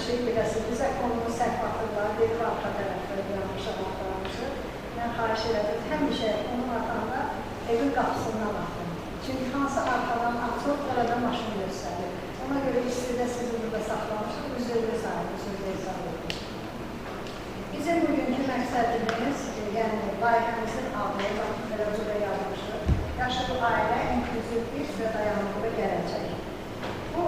gəlmişik, biləsiniz, bizə konumu səhv atırlar, dedim arxa tərəfdə yanlış axtarmışıq. Mən xahiş elədim, həmişə konum atanda evin qapısından atın. Çünki hansı arxadan atılır, orada maşın göstərir. Ona görə istidə sizi burada saxlamışıq, üzrlü sayılır, sözü hesab edilir. Bizim bugünkü məqsədimiz, yəni layihəmizin adı, baxın, belə burada yazmışıq, Yaşıl ailə, inklüziv iş və dayanıqlı gələcək. Bu,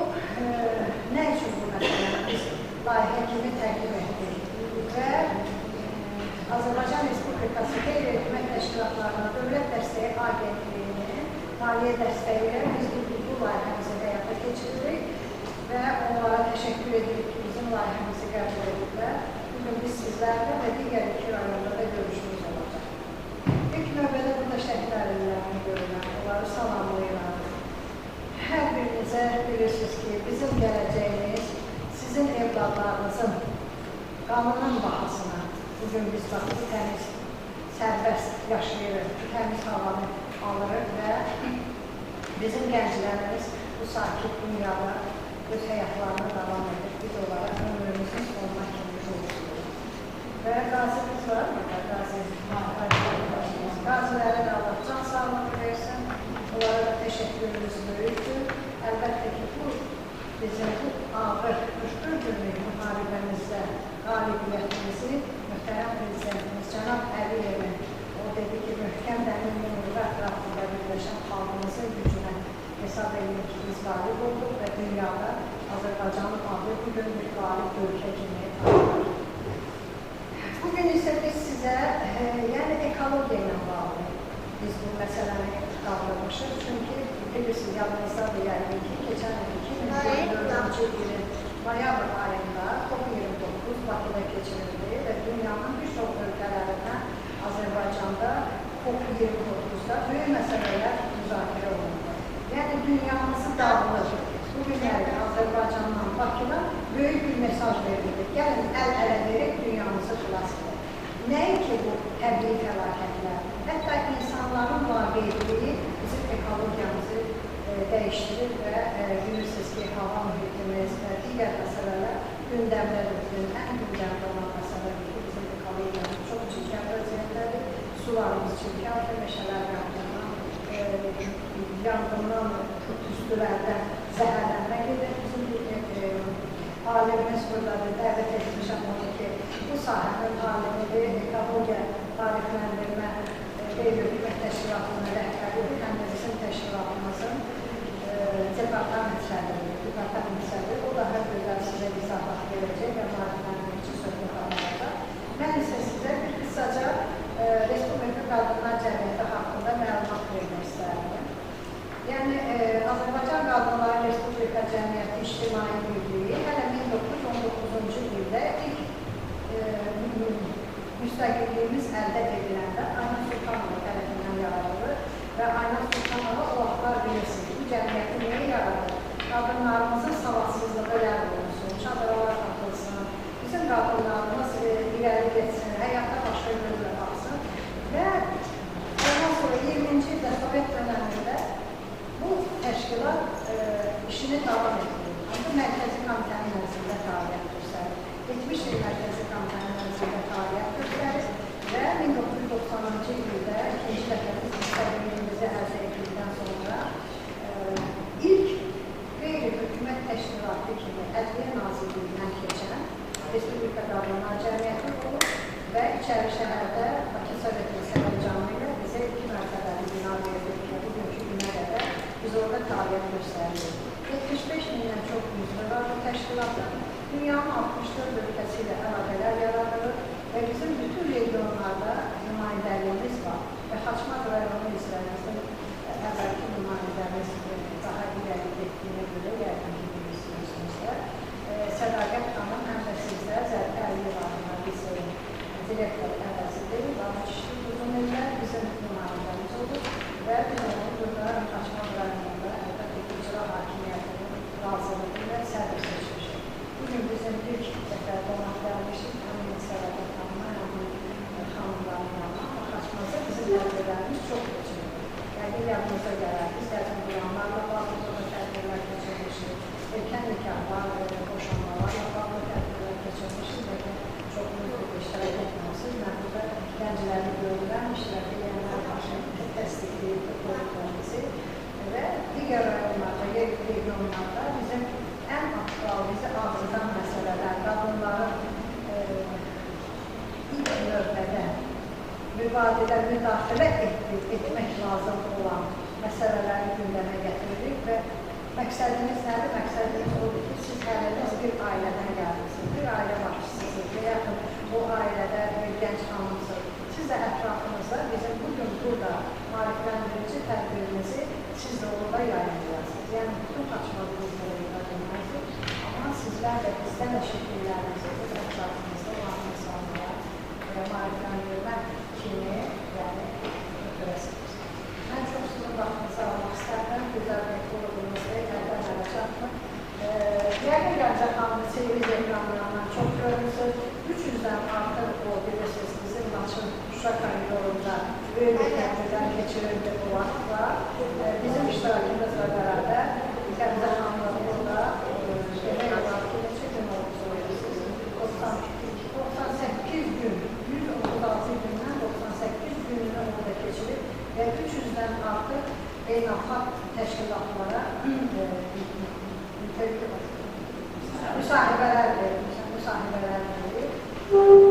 nə üçün bu məsələni biz layihə kimi təqdim etdik və Azərbaycan Respublikası Qeyri-Hökumət Təşkilatlarına Dövlət Dəstəyi Agentliyinin maliyyə dəstəyi ilə biz bu layihəmizi həyata keçiririk və onlara təşəkkür edirik ki, bizim layihəmizi qəbul ediblər. Bugün biz sizlərlə və digər iki rayonda da görüşümüz olacaq. İlk növbədə burada şəhid ailələrini görürəm, onları salamlayıram. Hər birinizə bilirsiniz ki, bizim gələcəyimiz sizin evladlarınızın qanının bahasına. Bugün biz bax, bu təmiz, sərbəst yaşayırıq, bu təmiz havanı alırıq və bizim gənclərimiz bu sakit dünyada öz həyatlarına davam edir. Biz onlara ömrümüzün sonuna kimi borcluyuq. Və qazimiz var burada, qazi. Qazilərə də Allah can sağlığı versin, onlara da təşəkkürümüz böyükdür. Əlbəttə ki, bu bizim bu ağır 44 günlük müharibəmizdə qalibiyyətimizi möhtərəm Prezidentimiz cənab Əliyevin, o dedi ki, möhkəm dəmir yumruğu ətrafında birləşən xalqımızın gücünə hesab edin ki, biz qalib olduq və dünyada Azərbaycanın adı bugün bir qalib ölkə kimi tanınır. Bugün isə biz sizə, yəni ekologiya ilə bağlı biz bu məsələni qaldırmışıq. Çünki bilirsiniz, yadınızdadır yəqin ki, keçən il 2024-cü ilin noyabr ayında COP29 Bakıda keçirildi və dünyanın bir çox ölkələrindən Azərbaycanda COP29-da böyük məsələlər müzakirə olundu. Yəni dünyamızı dağılır. Bu günləri Azərbaycandan Bakıdan böyük bir mesaj verildi. Gəlin əl-ələ verib dünyamızı xilas edək. Nəinki bu təbii fəlakətlər, hətta insanların vaqeiliyi bizim ekologiyamızı dəyişdirir və bilirsiniz ki, hava mühitimiz və digər məsələlər gündəmdədir. Bugün ən gündəmdə olan məsələdir ki, bizim ekologiyamız çox çirkab vəziyyətdədir, sularımız çirkabdır, meşələr yanğından, tüstülərdən zəhərlənmə gedir. Bizim alimimiz buradadır, dəvət etmişəm onu ki, bu sahənin alimidir, ekologiya tarifləndirmə Qeyri-Hökumət Təşkilatının rəhbəridir, həm də bizim təşkilatımızın departament sədridir. O daha gözəl sizə izahat verəcək və maarifləndirici söhbət aparacaq. Mən isə sizə bir qısaca Respublika Qadınlar Cəmiyyəti haqqında məlumat vermək istərdim. Yəni, Azərbaycan Qadınları Respublika Cəmiyyəti İctimai Birliyi hələ 1919-cu ildə ilk müstəqilliyimiz əldə ediləndə Ayna Sultanova tərəfindən yaradılır və Ayna Sultanova o vaxtlar bilirsiniz, bu cəmiyyəti niyə yaradır? Qadınlarımızın savadsızlığı ləğv olunsun, çadıralar atılsın, bizim qadınlarımız irəli getsin, həyata başqa gözlə baxsın və ondan sonra 20-ci ildə Sovet dönəmində bu təşkilat işini davam etdirir. Bu Mərkəzi Komitənin nəzdində fəaliyyət göstərir. 70 il Mərkəzi Komitənin nəzdində fəaliyyət göstərir və 1990-cı ildə ikinci dəfə biz müstəqilliyimizi əldə etdikdən sonra ilk qeyri-hökumət təşkilatı kimi Ədliyyə Nazirliyindən keçən Respublika Qadınlar Cəmiyyəti olub və İçəri şəhərdə Bakı Sovetin sərəncamı ilə bizə 2 mərtəbəli bina verildi ki, bugünkü günə qədər biz orada fəaliyyət göstəririk. 75 mindən çox üzvü var bu təşkilatın. Dünyanın 64 ölkəsi ilə əlaqələr yaradılır və bizim bütün regionlarda nümayəndəliyimiz var. Və Xaçmaz rayonu üzrə bizim əvvəlki nümayəndəmiz daha irəli getdiyinə görə yəqin ki, bilirsiniz də. Sədaqət xanım həm də sizdə Zərifə Əliyeva adına liseyin direktor əvəzidir. Danışdı uzun illər bizim nümayəndəmiz olur və biz onu burada Xaçmaz rayonunda əlbəttə ki, icra hakimiyyətinin razılığı ilə sədr seçmişik. Bugün bizim ilk dəfə qonaq gəlmişik, həm Sədaqət xanıma, həm xanımların yanına. Amma Xaçmazda bizim tədbirlərimiz çox keçirilir. Yəqin yadınıza gələr. digər rayonlarda, regionlarda bizim ən aktual, bizi ağrıdan məsələlər, qadınların ilk növbədə mübadilə, müdaxilə etmək lazım olan məsələləri gündəmə getiririk və məqsədimiz nədir? Məqsədimiz odur ki, siz hərəniz bir ailədən gəlmişsiniz, bir ailə başçısınız və yaxud o ailədə bir gənc xanımsınız. Siz də ətrafınızda bizim bugün burada maarifləndirici tədbirimizi siz də orada yayımlayasınız. Yəni, bütün xaçmazınızı yayımlayasınız, amma sizlər də bizdən eşitdiklərinizi öz ətrafınızda olan insanlara maarifləndirmə kimi, yəni, ötürəsiniz. Mən çox sizin vaxtınızı almaq istərdim, gözəl bir qurulunuz və əldən ələ çatmır. Yəqin Gəncə xanımı televiziya ekranlarından çox görmüsünüz. 300-dən artıq o, bilirsiniz, bizim Laçın Şuşa koridorunda böyük bir tədbirlər keçirildi bu vaxtlar. Bizim iştirakımızla bərabər Gəncə xanımı burada demək olar ki, neçə gün oldu söylürsünüz? 98 gün, 136 gündən 98 gününü orada keçirib və 300-dən artıq beynəlxalq təşkilatlara müsahibələr verir,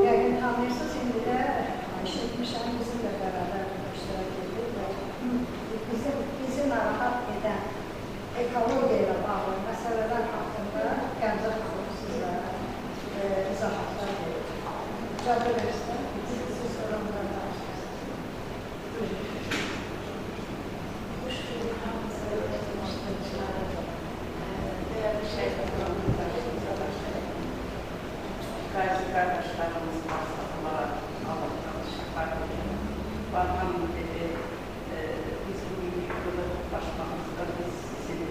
Yəqin tanıyırsınız, indi də eşitmişəm, bizimlə bərabər iştirak edir və bizi narahat edən ekologiya ilə bağlı məsələlər haqqında Gəncə xanım sizlərə izahatlar verir. İcazə verirsə, siz sonra bundan danışırsınız. Buyurun. Hoş bulduk, hamınıza tanıştırıcılar. Değerli şehirlerimiz, gazi kardeşlerimiz varsa Allah'tan şefaat edelim. Barhanım dedi, biz bugün burada toplaşmamızda biz sizin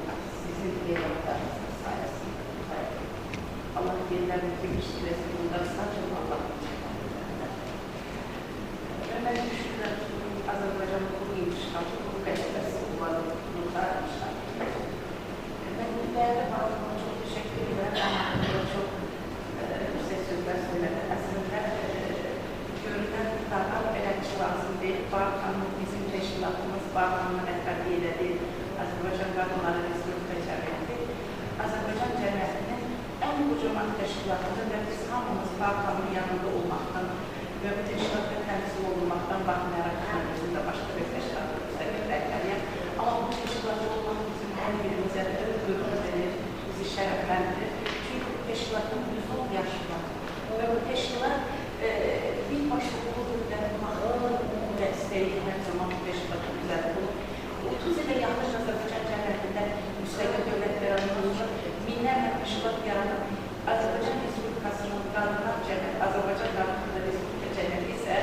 evlatlarınızın sayesinde buradayız. Allah yerlerimizi güçlendirsin, bunları sadece Allah'tan şefaat ederler. Ve ben düşünüyorum ki Azerbaycan'ın bu inşaatı, bu qələbəsi bunlar inşaat edilir. Ben değerli Barhanım'a çok teşekkür ederim. Çok yüksek sözler söyledi. Aslında görünən daha beləcə lazım deyil. Barxanın bizim təşkilatımız, Barxanın rəhbərliyi elədi. Azərbaycan Qadınları Respublika Cəmiyyəti. Azərbaycan cəmiyyətinin ən kocaman təşkilatıdır və biz hamımız Barxanın yanında olmaqdan və bu təşkilatda təmsil olunmaqdan baxmayaraq ki, bizim də başqa bir təşkilatda müstəqil rəhbəriyəm. Amma bu təşkilatda olmaq bizim hər birimizə qürur verir, bizi şərəfləndirir. Çünki bu təşkilatın 110 yaşı var və bu təşkilat birbaşa olduğu mahnı dəstəyi hər zaman bu təşkilatın üzərində olub. 30 ilə yaxın Azərbaycan cəmiyyətində müstəqil dövlət yaranması, minlərlə təşkilat yaranıb. Azərbaycan Respublikasının Qadınlar Cəmiyyəti, Azərbaycan Qadınlar Respublika Cəmiyyəti isə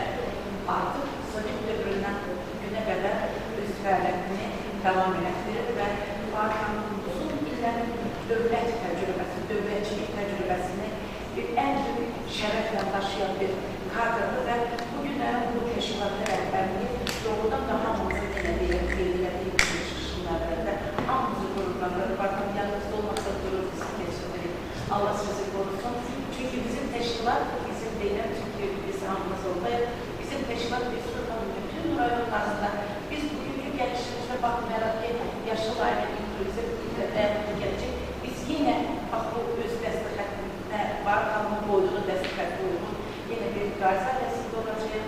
artıq Sovet dövründən günə qədər öz fəaliyyətini davam elətdirir və Barxanın uzun illərin dövlət təcrübəsi, dövlətçilik təcrübəsini bir ən böyük şərəflə daşıyan bir kadrdır və bu günlərin bu təşkilatı rəhbərliyi doğrudan da hamımızı yenə deyək, qeyd elədiyi kimi çıxışın əvvəldə hamımızı qürurlandırır. Baxın, yanınızda olmaqsa qürur bizi keçirdirir. Allah sizi qorusun. Çünki bizim təşkilat, bizim deyiləm, çünki biz hamımız oradayıq, bizim təşkilat Respublikanın bütün rayonlarında biz bugünkü gəlişimizdə baxmayaraq ki, yaşıl ailə inklüziv dəyərli gələcək, biz yenə bax bu öz dəstə xəttinə, Barxanın qoyduğu dəstə xətti uyğun yenə bir qazi ailəsində olacaq,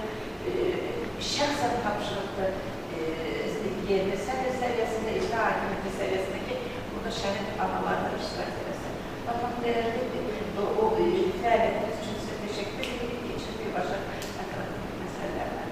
şəxsən tapşırıqdır yerli sədr səviyyəsində, icra hakimiyyəti səviyyəsində ki, burada şəhid analar da iştirak edəsin. Baxın, dəyərli o fəaliyyətiniz üçün sizə təşəkkür edirik, keçir birbaşa məsələlərlə.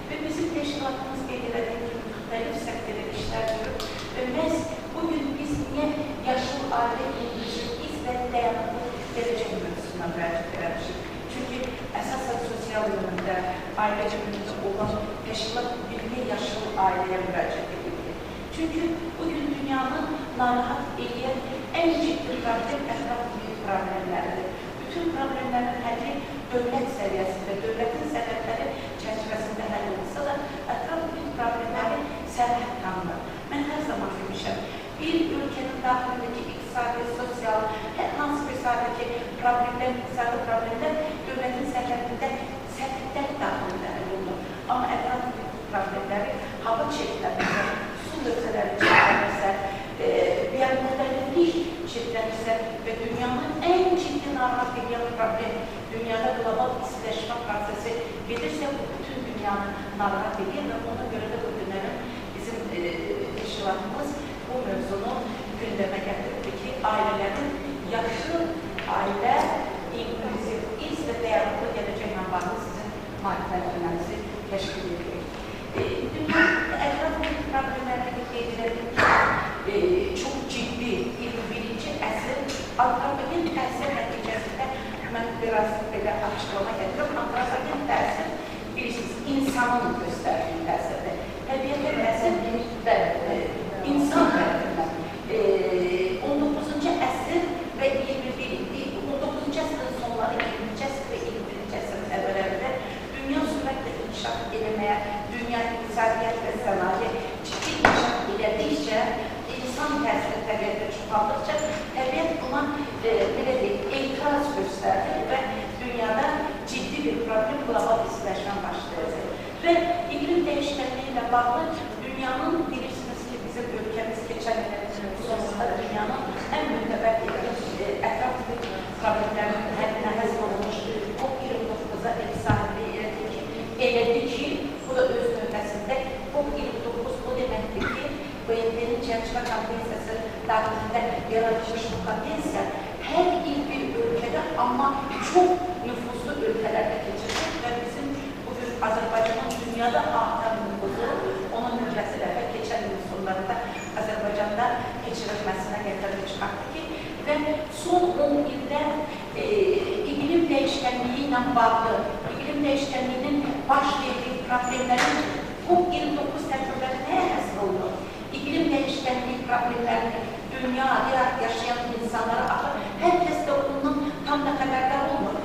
Və bizim təşkilatımız qeyd elədiyi kimi müxtəlif səktördə işlər görür və məhz bugün biz niyə yaşıl ailə inklüziv iz və dayanıqlı gələcək mövzusuna müraciət eləmişik. Çünki əsasən sosial yönündə, ailə yönündə olan təşkilat bugün niyə yaşıl ailəyə müraciət edilir? Çünki bugün dünyanın narahat eləyən ən ciddi problem ətraf mühit problemləridir. Bütün problemlərin həlli dövlət səviyyəsində, dövlətin sərhədləri çərçivəsində həll olunsa da ətraf mühit problemləri sərhəd tanınır. Mən hər zaman demişəm, bir ölkənin daxilindəki iqtisadi, sosial, hər hansı bir sahədəki problemlər, iqtisadi problemlər dövlətin sərhədində, sərhədlər daxilində həll olunur. Amma ətraf mühit problemləri hava çirklənirsə, su hövzələri çirklənirsə, gündəmə gətiribdir ki, ailələrin yaşıl ailə, inklüziv iz və dayanıqlı gələcəklə bağlı sizin maarifləndirmənizi təşkil edir. Dünyanın ətraf mühit problemlərini qeyd edelim ki, çox ciddi 21-ci əsr antropogen təsir nəticəsində mən biraz belə açıqlama gətirirəm. Antropogen təsir bilirsiniz, insanın göstərdiyi təsirdir. Təbiətə təsir insan tərəfindən. 19-cu əsr və 19-cu əsrin sonları, 20-ci əsr və 21-ci əsrin əvvəllərində dünya sürətlə inkişaf eləməyə, dünya iqtisadiyyat və sənaye ciddi inkişaf elədikcə, insan təsiri təbiətə çoxaldıqca, təbiət buna belə deyək, etiraz göstərdi və dünyada ciddi bir problem qlobal istiləşmə başlayacaq. Və iqlim dəyişkənliyi ilə bağlı dünyanın, bilirsiniz ki, bizim ölkəmiz keçən ilin sonunda dünyanın ən mötəbər ətraf mühit problemlərinin həllinə həsr olunmuş COP29-a ev sahibliyi elədi ki, bu da öz növbəsində COP29 o deməkdir ki, BMT-nin Çərçivə Konvensiyası daxilində yaradılmış bu konvensiya hər il bir ölkədə, amma çox nüfuzlu ölkələrdə keçirilir və bizim bugün Azərbaycanın dünyada artan nüfuzu onun növbəsi dəfə keçən ilin sonlarında Azərbaycanda keçirilməsinə gətirilib çıxartdı ki, və son 10 ildə iqlim dəyişkənliyi ilə bağlı, iqlim dəyişkənliyinin baş verdiyi problemlərin COP29 tədbirləri nəyə həsr olunur? İqlim dəyişkənliyi problemlərini dünyada yaşayan insanlara axı hər kəs də ondan tam da xəbərdar olmur.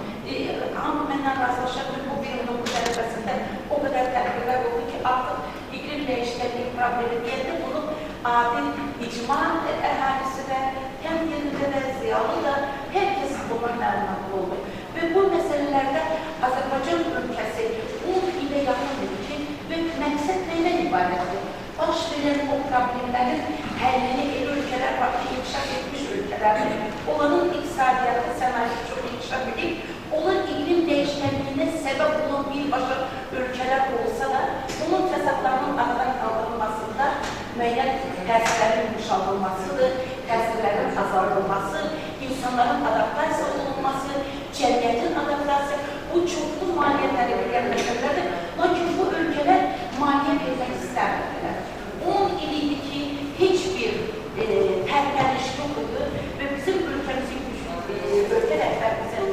Hamı məndən razılaşa bilir, bu 29 ərəfəsində o qədər tədbirlər oldu ki, artıq iqlim dəyişkənliyi problemi deyəndə bunu adil icma əhalisi də, kənd yerində də, ziyalı da, hər kəs bundan məlumatlı oldu. Və bu məsələlərdə Azərbaycan ölkəsi 10 ilə yaxındır ki, və məqsəd nəydən ibarətdir? Baş verən o problemlərin həllini elə ölkələr var ki, inkişaf etmiş ölkələrdir. Onların iqtisadiyyatı, sənayesi çox inkişaf edib, onlar iqlim dəyişkənliyinə səbəb olan birbaşa ölkələr olsa da, onun fəsadlarının aradan qaldırılmasında müəyyən təsirlərin yumuşaldılmasıdır, təsirlərin azaldılması, insanların adaptasiya olunması, cəmiyyətin adaptasiya, bu çoxlu maliyyə tələb edən məsələlərdir. Lakin bu ölkələr maliyyə vermək istəmirdilər. 10 il idi ki, heç bir tərpəniş yox idi və bizim ölkəmizin güclü, ölkə rəhbərimizin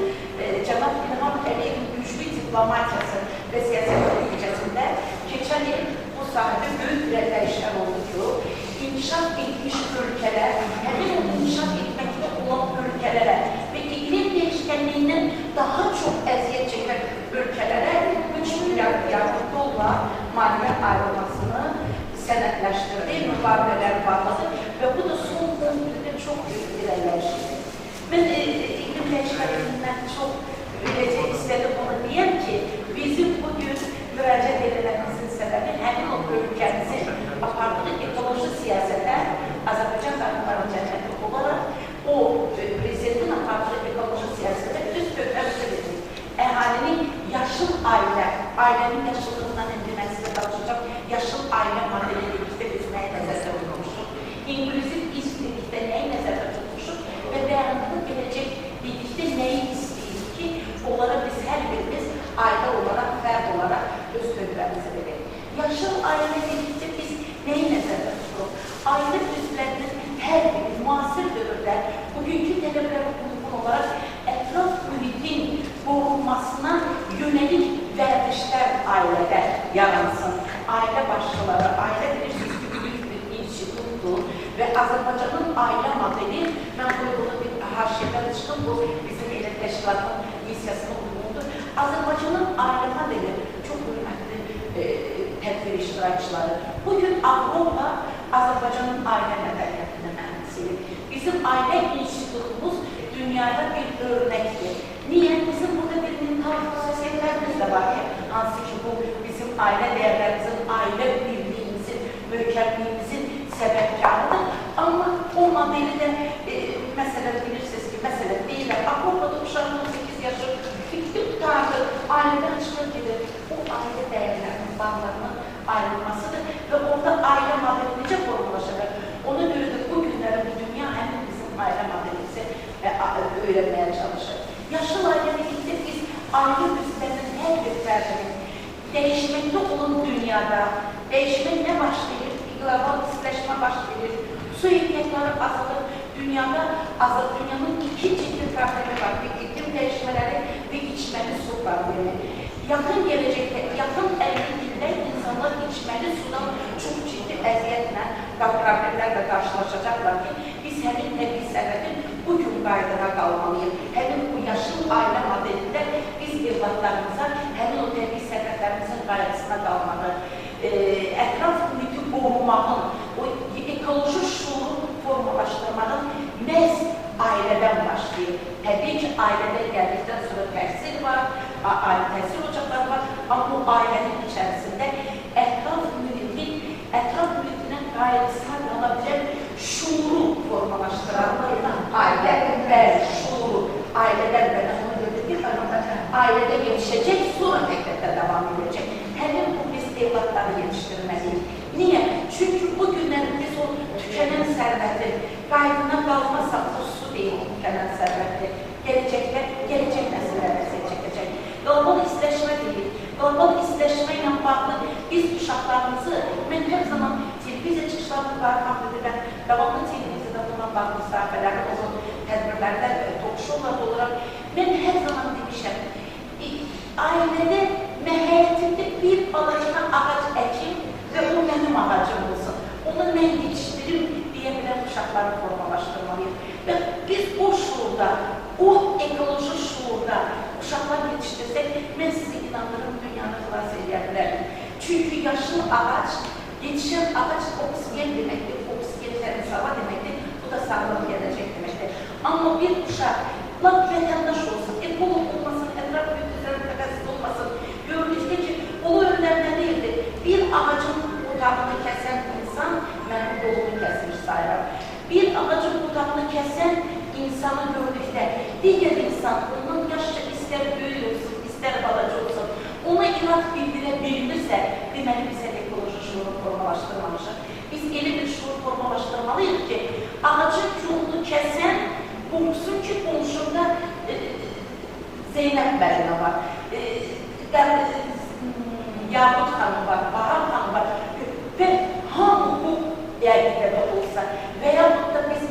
cənab İlham Əliyevin güclü diplomatiyası və siyasəti nəticəsində keçən il bu sahədə böyük irəliləyişlər oldu ki, inkişaf etmiş ölkələr, həmin o inkişaf etməkdə olan ölkələrə və iqlim dəyişkənliyindən daha çox əziyyət çəkən ölkələrə 3 milyard dollar maliyyə ayrılmasını sənədləşdirdi, müqavilələr bağladı və bu da son 10 ildə çox böyük irəliləyişdir. Mən iqlim dəyişkənliyindən çox istədim onu deyəm ki, bizim bugün müraciət edilməsinin səbəbi həmin o ölkəmizin apardığı ekoloji siyasətə Azərbaycan Qadınları Cəmiyyəti olaraq o prezidentin apardığı ekoloji siyasətə öz töhfəmizi veririk. Əhalinin yaşıl ailə, ailənin yaşıllığından indi mən sizə danışacağım, yaşıl ailə modeli dedikdə biz nəyi nəzərdə tutmuşuq, inklüziv iz dedikdə nəyi nəzərdə tutmuşuq və dayanıqlı gələcək dedikdə nəyi istəyirik ki, onlara biz hər birimiz ailə olaraq, fərd olaraq öz töhfəmizi verək. Yaşıl ailə dedikdə biz nəyi nəzərdə tuturuq? Ailə üzvlərinin hər biri müasir dövrdə bugünkü tələblərə uyğun olaraq ətraf mühitin qorunmasına yönəlik vərdişlər ailədə yaransın. Ailə başçıları, ailə bilirsiniz ki, böyük bir institutdur və Azərbaycanın ailə modeli, mən bu yolda bir haşiyədən çıxım, bu bizim elə təşkilatın missiyasına uyğundur. Azərbaycanın ailə modeli çox hörmətli tədbir iştirakçıları. Bugün Avropa Azərbaycanın ailə mədəniyyətini mənimsəyir. Bizim ailə institutumuz dünyada bir örnəkdir. Niyə? Bizim burada bir mental xüsusiyyətlərimiz də var ki, hansı ki bu bizim ailə dəyərlərimizin, ailə birliyimizin, möhkəmliyimizin səbəbkarıdır. Amma o modeli də məsələn bilirsiniz ki, məsələn deyirlər, Avropada uşağın 18 yaşı bitti qutardı, ailədən çıxır gedir. O ailə dəyərlərinin, bağlarının ayrılmasıdır və orada ailə modeli necə formalaşacaq? Ona görə də bu günləri bu dünya Dəyişməkdə olan dünyada, dəyişmək nə baş verir? Qlobal istiləşmə baş verir, su ehtiyatları azalır, dünyada azalır. Dünyanın iki ciddi problemi var, bir iklim dəyişmələri və içməli su problemi. Yaxın gələcəkdə, yaxın 50 ildə insanlar içməli sudan çox ciddi əziyyətlə və problemlərlə qarşılaşacaqlar ki, biz həmin təbii sərvətin bugün qayğına qalmalıyıq. Həmin bu yaşıl ailə modelində biz evlatlarımıza həmin o təbii sərvətlərimizin qayğısına qalmağı, ətraf mühiti qorumağın, o ekoloji şuuru formalaşdırmağın məhz ailədən başlayır. Təbii ki, ailədən gəldikdən sonra təhsil var, ailə təhsil ocaqları var, amma bu ailənin içərisində ətraf mühitinin qayğısına qala bilən şuuru formalaşdıran ailə, bəli, şuuru ailədən və onu gördük ki, ailədə yetişəcək, sonra məktəbdə davam edəcək. Həmin bu biz evlatları yetişdirməliyik. Niyə? Çünki bu günlər biz o tükənən sərvətin qayğına qalmasaq, o su deyil tükənən sərvətdir. Gələcəkdə, gələcək nəsillər əziyyət çəkəcək. Qlobal istiləşmə deyirik. Qlobal istiləşmə ilə bağlı biz uşaqlarımızı, mən hər zaman televiziya çıxışlarını var, mən davamlı televiziyada bununla bağlı sahələrdə olun, tədbirlərdə, tokşovlarda oluram. Mən hər zaman demişəm, ailədə, həyətimdə bir balaca ağac əkim və o mənim ağacım olsun. Onu mən yetişdirim deyə bilən uşaqları formalaşdırmalıyıq. Və biz o şuurda, o ekoloji şuurda uşaqlar yetişdirsək, mən sizi inandırım, dünyanı xilas edə bilərik. Çünki yaşıl ağac, yetişən ağac oksigen deməkdir, oksigen təmiz hava deməkdir, bu da sağlam gələcək deməkdir. Amma bir uşaq, lap vətəndaş olsun, ekolog olmasın, ətraf mühiti mütəxəssis olmasın, gördükdə ki, ulu öndər nə deyirdi? Bir ağacın budağını kəsən insan mənim qolumu kəsmiş sayıram. Bir ağacın budağını kəsən insanı gördükdə, digər insan ondan yaşca istər böyük olsun, istər balaca olsun, ona inad bildirə bilmirsə, deməli biz hələ ekoloji şuuru formalaşdırmamışıq. Biz elə bir şuur formalaşdırmalıyıq ki, ağacın kolunu kəsən qorxsun ki, qonşumda Zeynəb müəllimə var, Yaqut xanım var, Bahar xanım var və hamı bu əqidədə olsa və yaxud da biz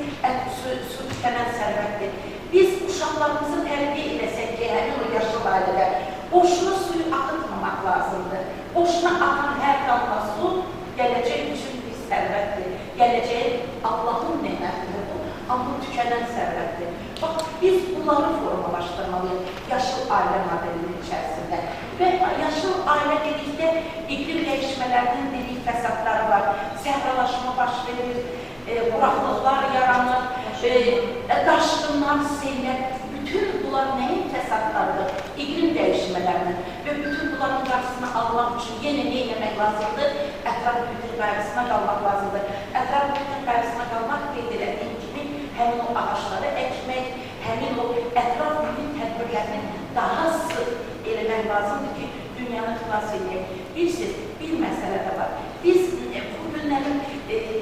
su tükənən sərvətdir. Biz uşaqlarımızı tərbiyə eləsək ki, həmin o yaşıl ailədə boşuna suyu axıtmamaq lazımdır. Boşuna axan hər damla su gələcək üçün bir sərvətdir. Gələcəyin Allahın nemətidir bu, amma tükənən sərvətdir. Bax, biz bunları formalaşdırmalıyıq yaşıl ailə modelinin içərisində. Və yaşıl ailə dedikdə iklim dəyişmələrinin dedik fəsadları var, səhralaşma baş verir, quraqlıqlar yaranır, daşqınlar, sellər, bütün bunlar nəyin fəsadlarıdır? İqlim dəyişmələrinin və bütün bunların qarşısını almaq üçün yenə nə etmək lazımdır? Ətraf mühitin qayğısına qalmaq lazımdır. Ətraf mühitin qayğısına qalmaq qeyd elədiyim kimi həmin o ağacları əkmək, həmin o ətraf mühit tədbirlərini daha sıx eləmək lazımdır ki, dünyanı xilas edək. Bilirsiniz, bir məsələ də var. Biz bu günlərin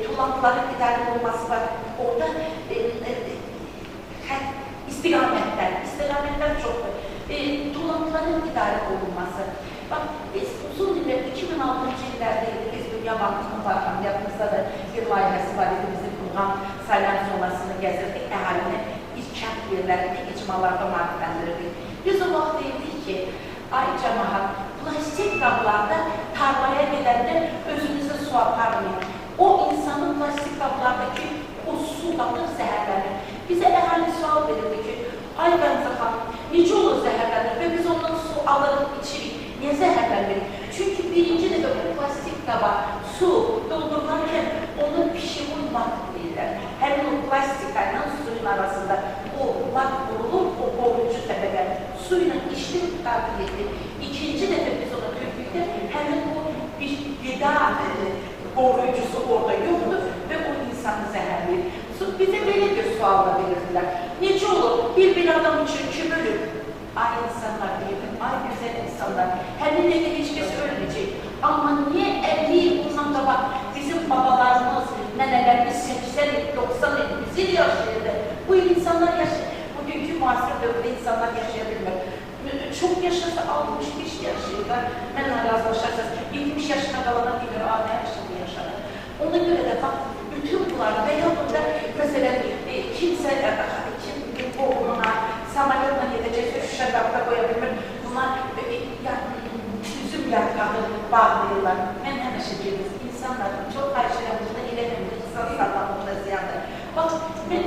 tullantıların idarə olunması var. Orada istiqamətlər çoxdur. Tullantıların idarə olunması. Bax, biz uzun illər, 2006-cı illərdə idi, biz Dünya Bankının var, yadımızda da bir layihəsi var idi, bizim Qurğan Salyan zonasını gəzirdik, əhalini kənd yerlərində, icmalarda maarifləndirirdik. Biz o vaxt deyirdik ki, ay cəmaat, plastik qablarda tarlaya gedəndə özünüzə su aparmayın. O insanın plastik qablardakı o su qabı zəhərlənir. Bizə əhali sual verirdi ki, ay Qəmzə xanım, necə olur zəhərlənir və biz ondan su alırıq, içirik, niyə zəhərlənmirik? Çünki birinci dəfə bu plastik qaba su doldurularkən onun pişimun lak deyirlər. Həmin o plastika ilə suyun arasında o lak vurulur, o qoruyucu təbəqə su ilə içdi, qurtardı, getdi. İkinci dəfə biz ona tökdükdə həmin o bir qida qoruyucusu orada yoxdur və o insanı zəhərləyir. Bizə belə bir sual da verirdilər. Necə olur? Bir adam üçün kim ölür? Ay insanlar deyirdim, ay güzel insanlar. Həmin dəqiqə heç kəs ölməyəcək. Amma niyə 50 il bundan qabaq bizim babalarımız, nənələrimiz 80 il, 90 il, 100 il yaşayırdı? Bu insanlar yaşayır. Bugünkü müasir dövrdə insanlar yaşaya bilmir. Çox yaşasa 65 yaşayırlar, mənlə razılaşarsınız. 70 yaşına qalana deyirlər, a, nə yaşadı, yaşadı. Ona görə də bax, bütün bunlar və yaxud da, məsələn, kimsə, kim qohumuna, samolyotla gedəcəksə, şüşə qabda qoya bilmir. Bunlar üzüm yarpağı bağlayırlar. Mən həmişə deyirəm, insanlar çox xahiş edirəm, bunu eləməyin, insan sağlamlığına ziyandır. Bax, mən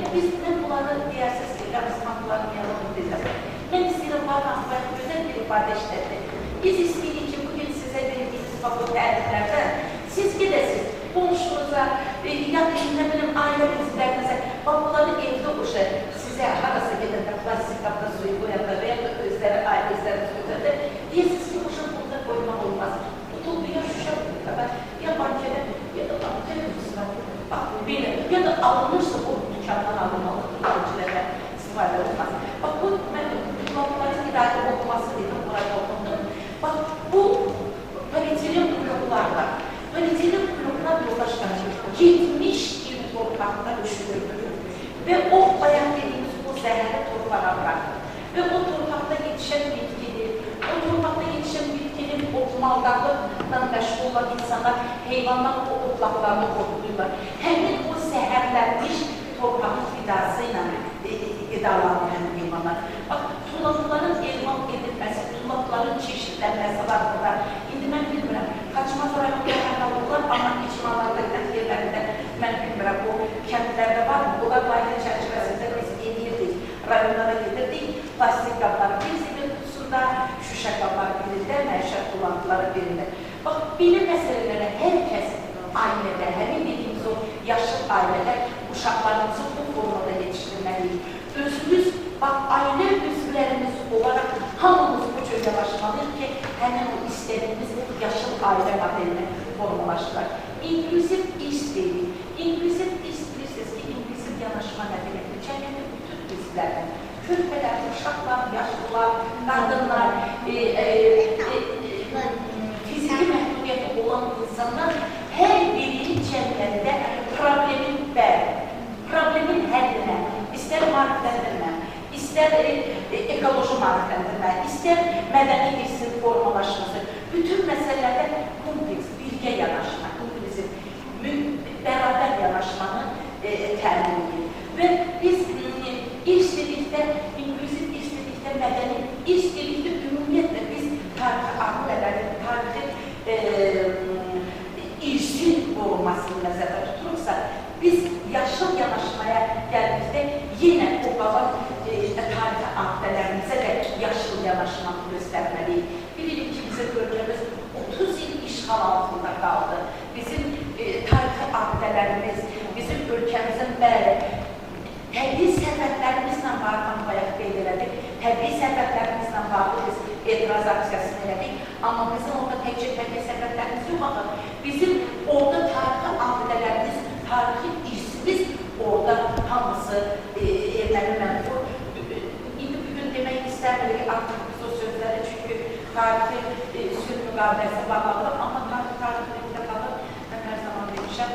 bunları deyərsiniz ki, qəbristanlıların yanını deyirəm. Mən istəyirəm, bayaq gözəl bir ifadə işlətdi. Biz istəyirik ki, bugün sizə verdiyimiz bu təlimlərdən siz gedəsiniz qonşunuza, ya nə bilim, ailə üzvlərinizə, bax, bunları evdə uşa sizə harasa gedəndə plastik qabda suyu qoyanda və ya da özləri, ailə üzvləriniz götürəndə deyirsiniz ki, uşa bunda qoymaq olmaz. Butuldu ya şüşə qaba, ya bankədə, ya da bankədə qutusuna. Bax, belə, ya da alınırsa o dükandan alınmalıdır, ikincilərdən istifadə olmaz. Bax, bu, mən tullantıların idarə olunması dedim, bura toxundum. Bax, bu polietilen bloklar var. Polietilen bloklar yoldaşlar 70 il torpaqda çürüdür. Və o, bayaq dediyimiz o zəhərli torpağa bıraxır. Və o torpaqda yetişən bitkidir, o torpaqda yetişən bitkinin o maldarlıqla məşğul olan insanlar, heyvanlar o otlaqlarını otlayırlar. Həmin o zəhərlənmiş torpağın qidası ilə qidalanır həmin heyvanlar. Bax, tullantıların elman edilməsi, tullantıların çeşitlənməsi var burada. İndi mən bilmirəm, Xaçmaz rayonunda hər olar, amma icmalarda, kənd yerlərində mən bilmirəm, o kəndlərdə varmı? Onlar layihə çərçivəsində biz eləyirdik, rayonlara gedirdik, plastik qabları bir zibil qutusunda, şüşə qabları birində, məişət tullantıları birində. Bax, belə məsələlərə hər kəs ailədə, həmin dediyimiz o yaşıl ailədə uşaqlarımızı bu formada yetişdirməliyik. Özümüz, bax, ailə üzvlərimiz olaraq hamımız bu cür yanaşmalıyıq ki, həmin o istədiyimiz yaşıl ailə modelini formalaşdıraq. İnklüziv iş deyirik. İnklüziv iş bilirsiniz ki, inklüziv yanaşma nə deməkdir? Cəmiyyətin bütün üzvlərinin, körpələr, uşaqlar, yaşlılar, qadınlar, fiziki məhdudiyyəti olan insanlar hər biri cəmiyyətdə problemin problemin həllinə, istər maarifləndirmə, istər ekoloji maarifləndirmə, istər mədəni irsin formalaşması, bütün məsələlərdə kompleks, birgə yanaşma, inklüziv, bərabər yanaşmanı təmin edir. Və biz irs dedikdə, inklüziv irs dedikdə, mədəni irs dedikdə ümumiyyətlə biz tarixi abidələri, tarixi irsin qorunmasını nəzərdə tuturursa, biz yaşıl yanaşmaya gəldikdə yenə o qalan tarixi abidələrimizə də yaşıl yanaşmanı göstərməliyik. Bilirik ki, bizim ölkəmiz 30 il işğal altında qaldı. Bizim tarixi abidələrimiz, bizim ölkəmizin bəli, təbii sərvətlərimizlə bağlı bayaq qeyd elədik, təbii sərvətlərimizlə bağlı biz etiraz aksiyasını elədik, amma bizim orada təkcə təbii sərvətlərimiz yox, axı bizim orada tarixi abidələrimiz, tarixi irsimiz orada hamısı erməni mənfur. İndi bugün demək istəmirik ki, artıq biz o sözləri, çünki tarixi sülh müqaviləsi bağlanır, amma tarix tarixində qalır. Mən hər zaman demişəm,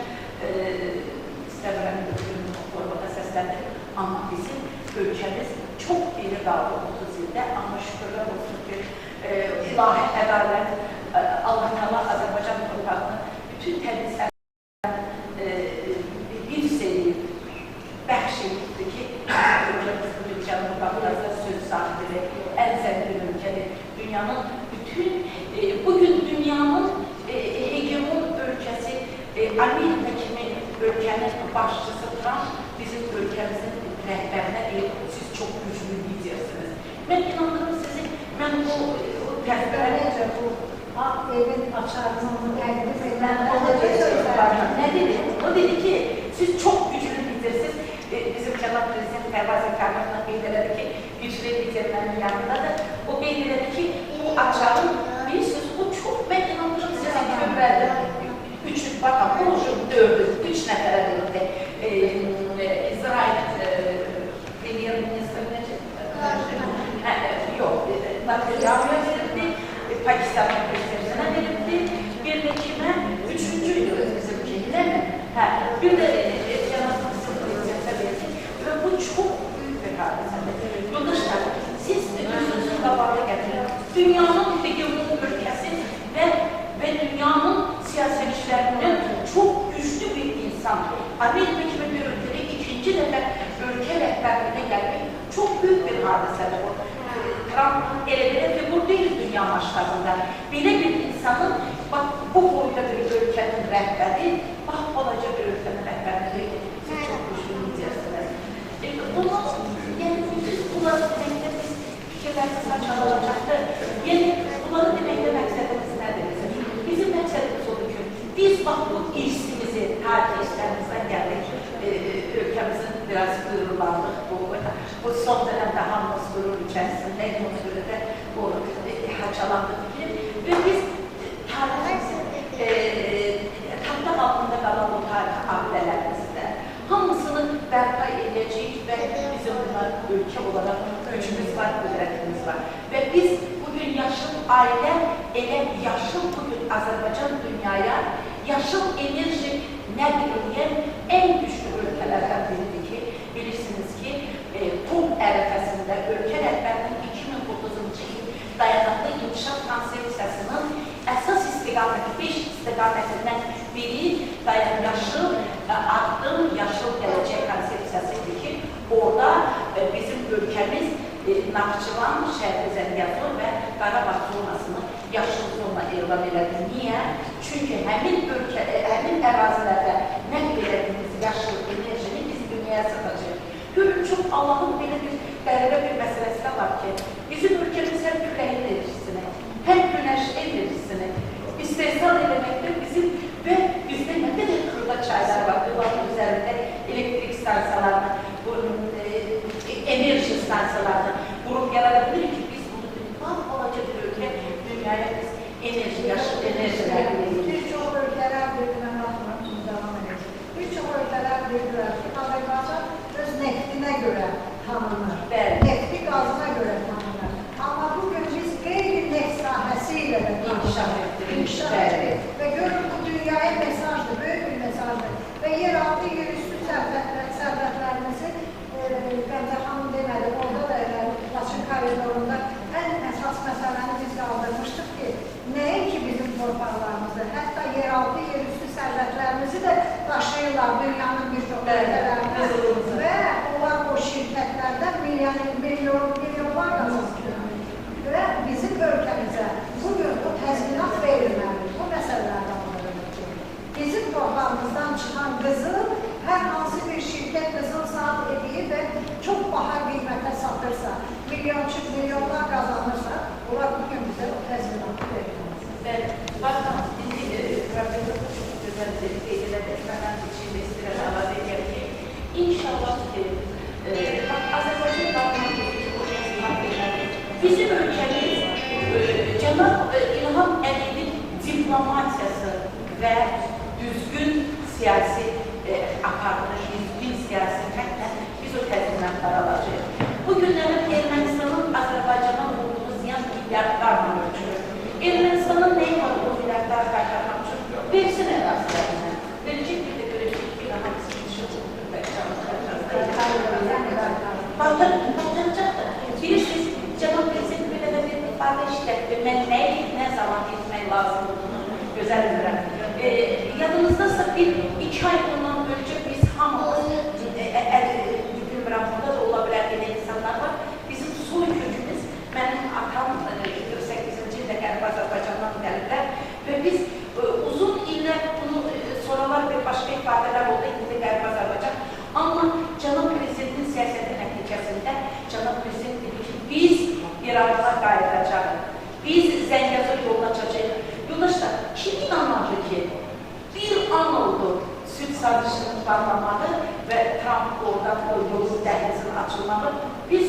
istəmirəm indi bugün o formada səsləndirim, amma bizim ölkəmiz çox geri qaldı 30 ildə, amma şükürlər olsun ki, ilahi ədalət, Allah Teala Azərbaycan torpağını bütün təbii hifz edib, bəxş edibdir ki, ölkəmiz bugün Cənubi Qafqazda söz sahibidir, ən zəngin ölkədir. Dünyanın bütün, bugün dünyanın hegemon ölkəsi, Amerika kimi ölkənin başçısı Trump bizim ölkəmizin rəhbərinə deyir, siz çox güclü lidersiniz. Mən inandırım sizi, mən bu tədbirə bu evin açarını təqdim edən nə dedi? O dedi ki, siz çox güclü lidersiniz. Bizim cənab prezident Fərvaz Kərimovla qeyd elədi ki, güclü lider mənim yanındadır. O qeyd elədi ki, bu açarın, bilirsiniz, o çox, mən inandırım sizi kömrədir. Üç, bakın, bu dördü, üç nəfərə verildi. İsrail Premyer-ministri necə? Yox, Netanyahu'ya verildi, Pakistanın prezidentinə verildi, bir də kimə? Üçüncüydü bizimki, değil mi? Hə, bir də cənab prezidentə verildi və bu çox böyük bir hadisədir. Yoldaşlar, siz gözünüzün qabağına gətirin. Birinci dəfə ölkə rəhbərliyinə gəlmək çox böyük bir hadisədir bu. Trump elə belə fiqur deyil dünya masştabında. Belə bir insanın, bax, bu boyda bir ölkənin rəhbəri, bax, balaca bir ölkənin rəhbərini deyil, siz çox güclü lidersiniz. Bunu, yəni, bütün bunları deməkdə biz fikirlərimiz saçmalacaqdır. Yəni, bunları deməkdə məqsədimiz nədir bizim? Bizim məqsədimiz odur ki, biz bax, bu irsimizi, tarix işlərimizdən gəldik, ölkəmizin biraz qürurlandıq bu son dövrdə hamımız qürur içərisində, ona görə də bu haçalandı fikir və biz tariximizin taxta altında qalan o tarix abidələrimizdə hamısını bərpa edəcəyik və bizim bunlar ölkə olaraq gücümüz var, qüdrətimiz var. Və biz bugün yaşıl ailə, elə yaşıl bugün Azərbaycan dünyaya yaşıl enerji nəql edən ən güclü ölkələrdən biridir ki, bilirsiniz ki, TOP ərəfəsində ölkə rəhbərinin 2030-cu il dayanıqlı inkişaf konsepsiyasının əsas istiqaməti, 5 istiqamətindən biri yaşıl addım, yaşıl gələcək konsepsiyası idi ki, orada bizim ölkəmiz Naxçıvan, Şərqi Zəngəzur və Qarabağ zonasını yaşıl zona elan elədi. Niyə? Çünki həmin ölkə, həmin ərazilərdə nəql elədiyimiz yaşıl enerjini biz dünyaya satacağıq. Görün, çox Allahın belə bir qəribə bir məsələsi də var ki, bizim ölkəmiz həm külək enerjisini, həm günəş enerjisini istehsal eləməkdə bizim və bizdə nə qədər xırda çaylar var, bunların üzərində elektrik stansiyalarını, enerji stansiyalarını qurub yarada bilir ki, biz bunu balaca bir ölkə dünyaya biz enerji, yaşıl enerji nəql edirik. Bir çox ölkələr bir-birinə baxmıram, şimdi devam edəcək. Bir çox ölkələr bilirlər ki, Azərbaycan öz neftinə görə tanınır, nefti qazına görə tanınır. Amma bugün biz qeyri-neft sahəsi ilə də inkişaf etdiririk. Və görün, bu dünyaya mesajdır, böyük bir mesajdır. Və yeraltı, yerüstü sərvətlərimizi Qəmzə xanım demədi, orada da elə Laçın koridorunda ən əsas məsələni biz qaldırmışdıq ki, nəinki bizim torpaqlarımızı, hətta yeraltı, yerüstü sərvətlərimizi də daşıyırlar dünyanın bir çox ölkələrinə və onlar o şirkətlərdən milyonlar qazanır. Və bizim ölkəmizə bugün o təzminat verilməlidir, bu məsələlər qaldırılır ki, bizim torpağımızdan çıxan qızıl hər hansı bir şirkət qızıl saat edir və çox baha qiymətə satırsa, milyonlar qazanırsa, onlar bugün bizə o təzminatı verilməlidir. Bəli, baxın, indi professor çox gözəl qeyd elədi, mən içində istəyirəm əlavə edirəm ki, inşallah ki, bax, Azərbaycan parlamentosu ki, o təzminat verilməlidir. Bizim ölkəmiz cənab İlham Əliyevin diplomatiyası və düzgün siyasi apardığı düzgün siyasi xəttlə biz o təzminatları alacağıq. Bu günlərin Ermənistanın Azərbaycana vurduğu ziyan milyardlarla ölçülür. Ermənistanın nəyi var o milyardları qaytarmaq üçün? Versin ərazilərindən. Verəcək bir də görəcək ki, hamısı işi batıracaqdır. Bilirsiniz, cənab prezident belə də bir ifadə işlətdi. Mən nəyi, nə zaman etmək lazım olduğunu gözəl bilirəm. Yadınızdasa bir iki ay bundan öncə biz hamımız, bilmirəm, burada da ola bilər belə insanlar var, bizim soy kökümüz, mənim atam 48-ci ildə Qərbi Azərbaycandan gəliblər və biz uzun illər bunu sonralar bir başqa ifadələr oldu, indi Qərbi Azərbaycan. Amma cənab prezidentin siyasəti nəticəsində cənab prezident dedi ki, biz İraqlara qayıdacağıq, biz Zəngəzur yolunu açacağıq. Yoldaşlar, kim inanmadı ki, bir an oldu süd sazişinin bağlanmağı və Trump oradan o yolun dəhlizin açılmağı. Biz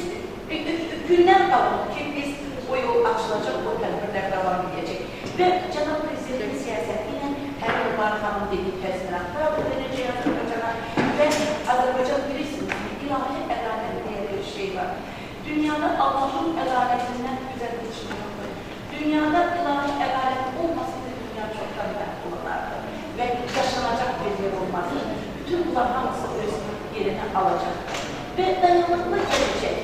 gündən qalır ki, biz o yol açılacaq, o tədbirlər davam edəcək. Və cənab prezidentin siyasəti ilə həmin Umar xanım dediyi təzminatlar verəcək Azərbaycana və Azərbaycan bilirsiniz ki, ilahi ədalət deyə bir şey var. Dünyada Allahın ədalətindən gözəl bir şey yoxdur. Dünyada ilahi ədalət olmasaydı dünya çoxdan məhv olunardı və yaşanacaq bir yer olmazdı. Bütün bunlar hamısı öz yerini alacaqdır. Və dayanıqlı gələcək.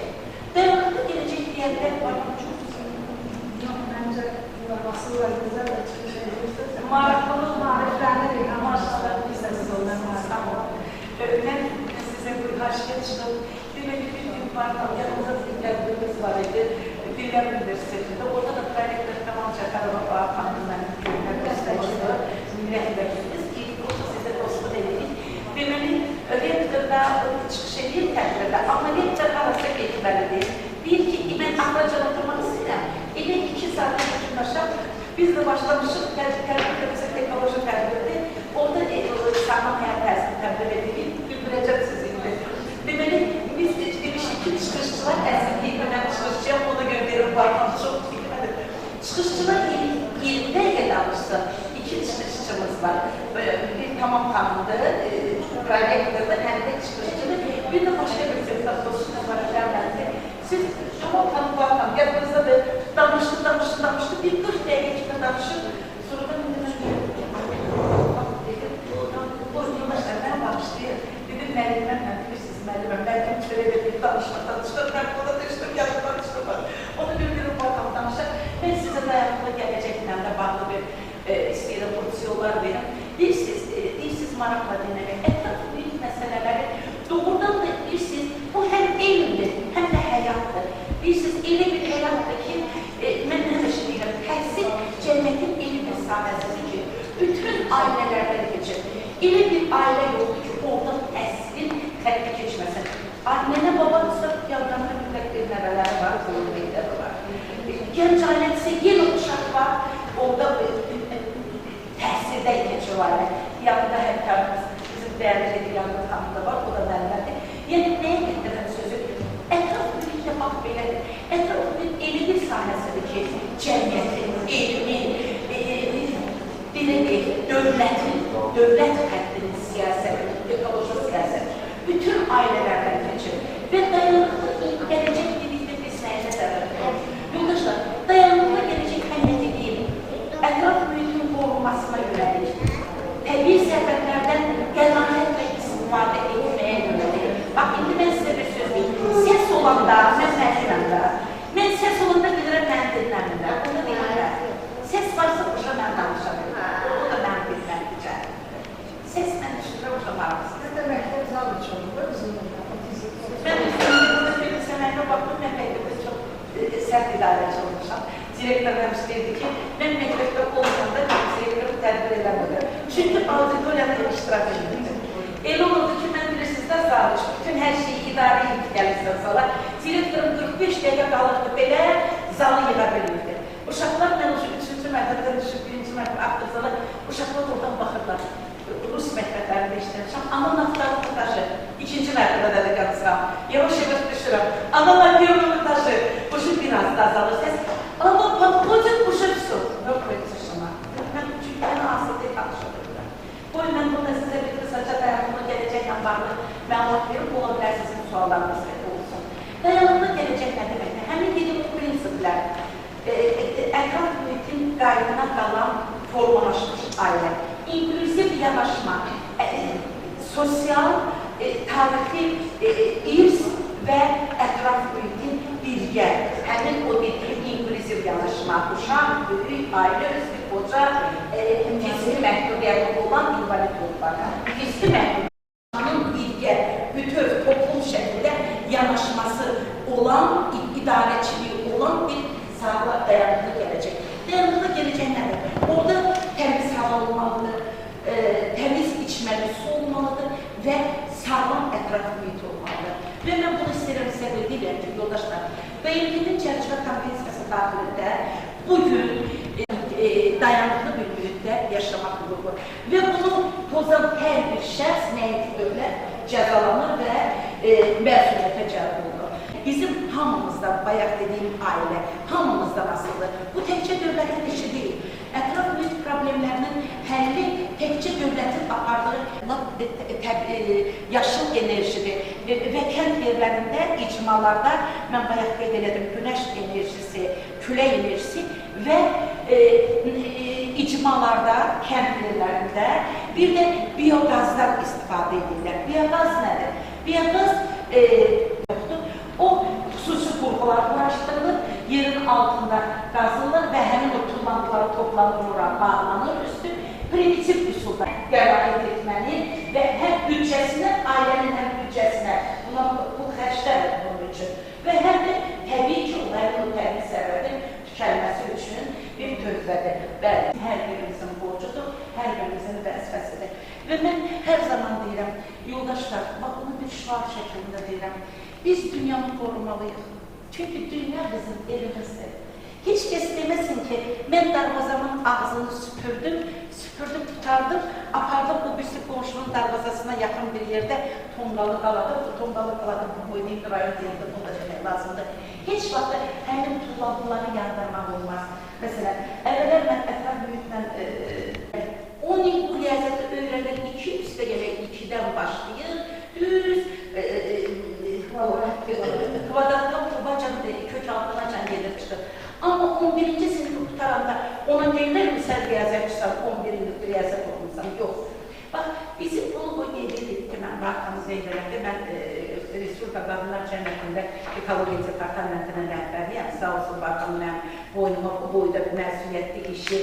Dayanıqlı gələcək deyəndə var mı çox? Yox, məncə vasılar gözəl də çıxış edirsiniz. Maraqlılıq mariflənirik, amma maşallah biz də siz ondan. Mən sizə sizə bu haşiyə çıxıb. Deməli, bir gün var, yanımızda bizim tədbirimiz var idi, Dillər Universitetində. Orada da prorektor Kamal Cəfərova var, xanım mənim köhnə dostumuzdur, rəhbərimiz ki, orada sizə dostluq edirik. Deməli, rektor da çıxış edir tədbirdə, amma rektor harasa getməlidir. Deyir ki, mən axıracan oturmaq istəyirəm. Elə 2 saat bütünləşəm, biz də başlamışıq, tədbirdə bizə ekoloji tədbirdir. Orada sağlam həyat tərzini təbliğ edirik, güldürəcəm sizi indi. Deməli, biz demişik ki, çıxışçılar əslində mən çıxışçıyam, ona görə deyirəm, varmam çox bilmədim. Çıxışçılar 20 dəqiqə danışsın, 2 çıxışçımız var. Bir tamam xanımdır, prorektordur, həm də çıxışçıdır. Bir də başqa bir deputat dostum var, gəlməlidir. Siz tamam xanım, var xanım, yadınızdadır, danışdı, danışdı, danışdı, bir 40 dəqiqə kimi danışır. Sonra da mən dedim, dedim, mən bağışlayır. Dedim, müəlliməm, mən bilirsiniz, müəlliməm, bəlkə çörə də bir danışmaqdan çıxır, mən ona düşdüm, yanımdan çıxır. Ona görə dedim, var xanım danışır. Mən sizə dayanıqlı gələcəklə də bağlı bir istəyirəm, opsiyonlar verim. Deyirsiniz, maraqla dinləmək. Ətraf mühit məsələləri doğrudan da deyirsiniz, bu həm elmdir, həm də həyatdır. Deyirsiniz, elə bir həyatdır ki, mən həmişə deyirəm, təhsil cəmiyyətin elm sahəsidir ki, bütün ailələrdən keçir. Elə bir ailə yoxdur ki, oradan təhsilin xətti keçməsin. Nənə babadırsa, yanlarında mütləq bir nəvələri var, qoyun məktəbi var. Gənc ailədirsə, yenə uşaq var, orada təhsildən keçir ailə. Yanında həmkarımız, bizim dəyərli Lediyanlı xanım da var, o da müəllimədir. Yəni, nəyə gətirəm sözü? Ətraf mühitdə bax belədir. Ətraf mühit elə bir sahəsidir ki, cəmiyyətin, elmin, belə deyək, dövlətin, dövlət xəttinin siyasəti, ekoloji siyasət bütün ailələrdən keçir. Və dayanıqlı gələcək dedikdə biz nəyə nəzərdə tuturuq? Yoldaşlar, dayanıqlı gələcək həm nə dediyim, ətraf mühitin qorunmasına yönəlik, təbii sərvətlərdən qənaətlə istifadə etməyə yönəlik. Bax, indi mən sizə bir söz deyim. Səs olanda, mən müəlliməm də, mən səs olanda bilirəm, məni dinləmirlər, onu bilirlər. Səs varsa, uşa mən danışa bilirəm. O da mənim bilməli cəhətdir. Səs mən düşünürəm, uşa maraqsız. Mən də məktəb zal üçün oldu, bizim burada. Mən burada bilirsə, baxdım, mən məktəbdə çox sərt idarəçi olmuşam. Direktor həmişə deyirdi ki, mən məktəbdə olmayanda direktorum tədbir eləmirdim. Çünki auditoriyada iştirak edirdim. Elə olurdu ki, mən bilirsiniz də zalıç, bütün hər şeyi idarə edib gəlirsən zala. Direktorum 45 dəqiqə qalırdı belə, zalı yığa bilmirdi. Uşaqlar mən 3-cü mərtəbədən düşüb 1-ci mərtəbə axdır zala, uşaqlar oradan baxırlar. Rus məktəblərində işləmişəm. Ana naftalın daşı, 2-ci mərtəbədə də qalsam. Yavaş-yavaş düşürəm. Ana napiyonun daşı, uşu biraz da azalır səs. Ana podходит уже все. Yox, тишина. Mən çünki mən asılı danışa bilmirəm. Qoy mən burada sizə bir qısaca dayanıqlı gələcəklə bağlı məlumat verim, ola bilər sizin suallarınız olsun. Dayanıqlı gələcək nə deməkdir? Həmin dediyim o prinsiplər, ətraf mühitin qaydına qalan formalaşmış ailə, inklüziv yanaşma, sosial, tarixi irs və ətraf mühitin birgə, həmin o dediyim inklüziv yanaşma, uşaq, böyük, ailə üzvü, qoca, fiziki məhdudiyyəti olan invalid qruplara, fiziki məhdudiyyətin birgə, bütöv, toplum şəklində yanaşması olan, idarəçiliyi olan bir sağlam, dayanıqlı gələcək. Dayanıqlı gələcək nədir? Orada təmiz hava olmalıdır, təmiz içməli su olmalıdır və sağlam ətraf mühiti olmalıdır. Və mən bunu istəyirəm sizə bildirəm ki, yoldaşlar, BMT-nin çərçivə konvensiyası daxilində bugün dayanıqlı bir mühitdə yaşamaq hüququ və bunu pozan hər bir şəxs nəinki dövlət cəzalanır və məsuliyyətə cəlb olunur. Bizim hamımızdan, bayaq dediyim ailə, hamımızdan asılıdır. Bu təkcə dövlətin işi deyil. Ətraf mühit problemlərinin həlli təkcə dövlətin apardığı yaşıl enerjidir. Və kənd yerlərində, icmalarda, mən bayaq qeyd elədim, günəş enerjisi, külək enerjisi və icmalarda, kənd yerlərində bir də bioqazdan istifadə edirlər. Bioqaz nədir? Bioqaz yoxdur. O, xüsusi qurğular quraşdırılır, yerin altında qazılır və həmin o tullantıları toplanır, ora bağlanır üstü. Primitiv üsulda qənaət etməli və həm büdcəsinə, ailənin həm büdcəsinə pul xərclər bunun üçün. Və həm də təbii ki, onların o təbii sərvətin tükənməsi üçün bir töhfədir. Bəli, hər birimizin borcudur, hər birimizin vəzifəsidir. Və mən hər zaman deyirəm, yoldaşlar, bax bunu bir şüar şəklində deyirəm, biz dünyanı qorumalıyıq. Çünki dünya bizim evimizdir. Heç kəs deməsin ki, mən darvazamın ağzını süpürdüm, qurtardım, apardım o birisi qonşunun darvazasına yaxın bir yerdə tonqalı qaladı, bu tonqalı qaladı, bu boyun rayon yerində bunu da demək lazımdır. Heç vaxt həmin tullantıları yandırmaq olmaz. Məsələn, əvvəllər mən ətraf mühitlə 10 il bu riyaziyyatı öyrənir, 2 üstə gələk 2-dən başlayır, düz kvadratdan kubacan, kök altınacan gedir çıxır. Amma 11-ci sinifi qutaranda ona deyilərmi sən riyaziyyatçısan, 11 illik riyaziyyat oxumusan? Yox. Bax, bizim bunu o edildi ki, mən Barxanı Zeynələndə, mən Respublika Qadınlar Cəmiyyətində Ekologiya Departamentinin rəhbəriyəm. Sağ olsun Barxan mənim boynuma bu boyda bir məsuliyyətli işi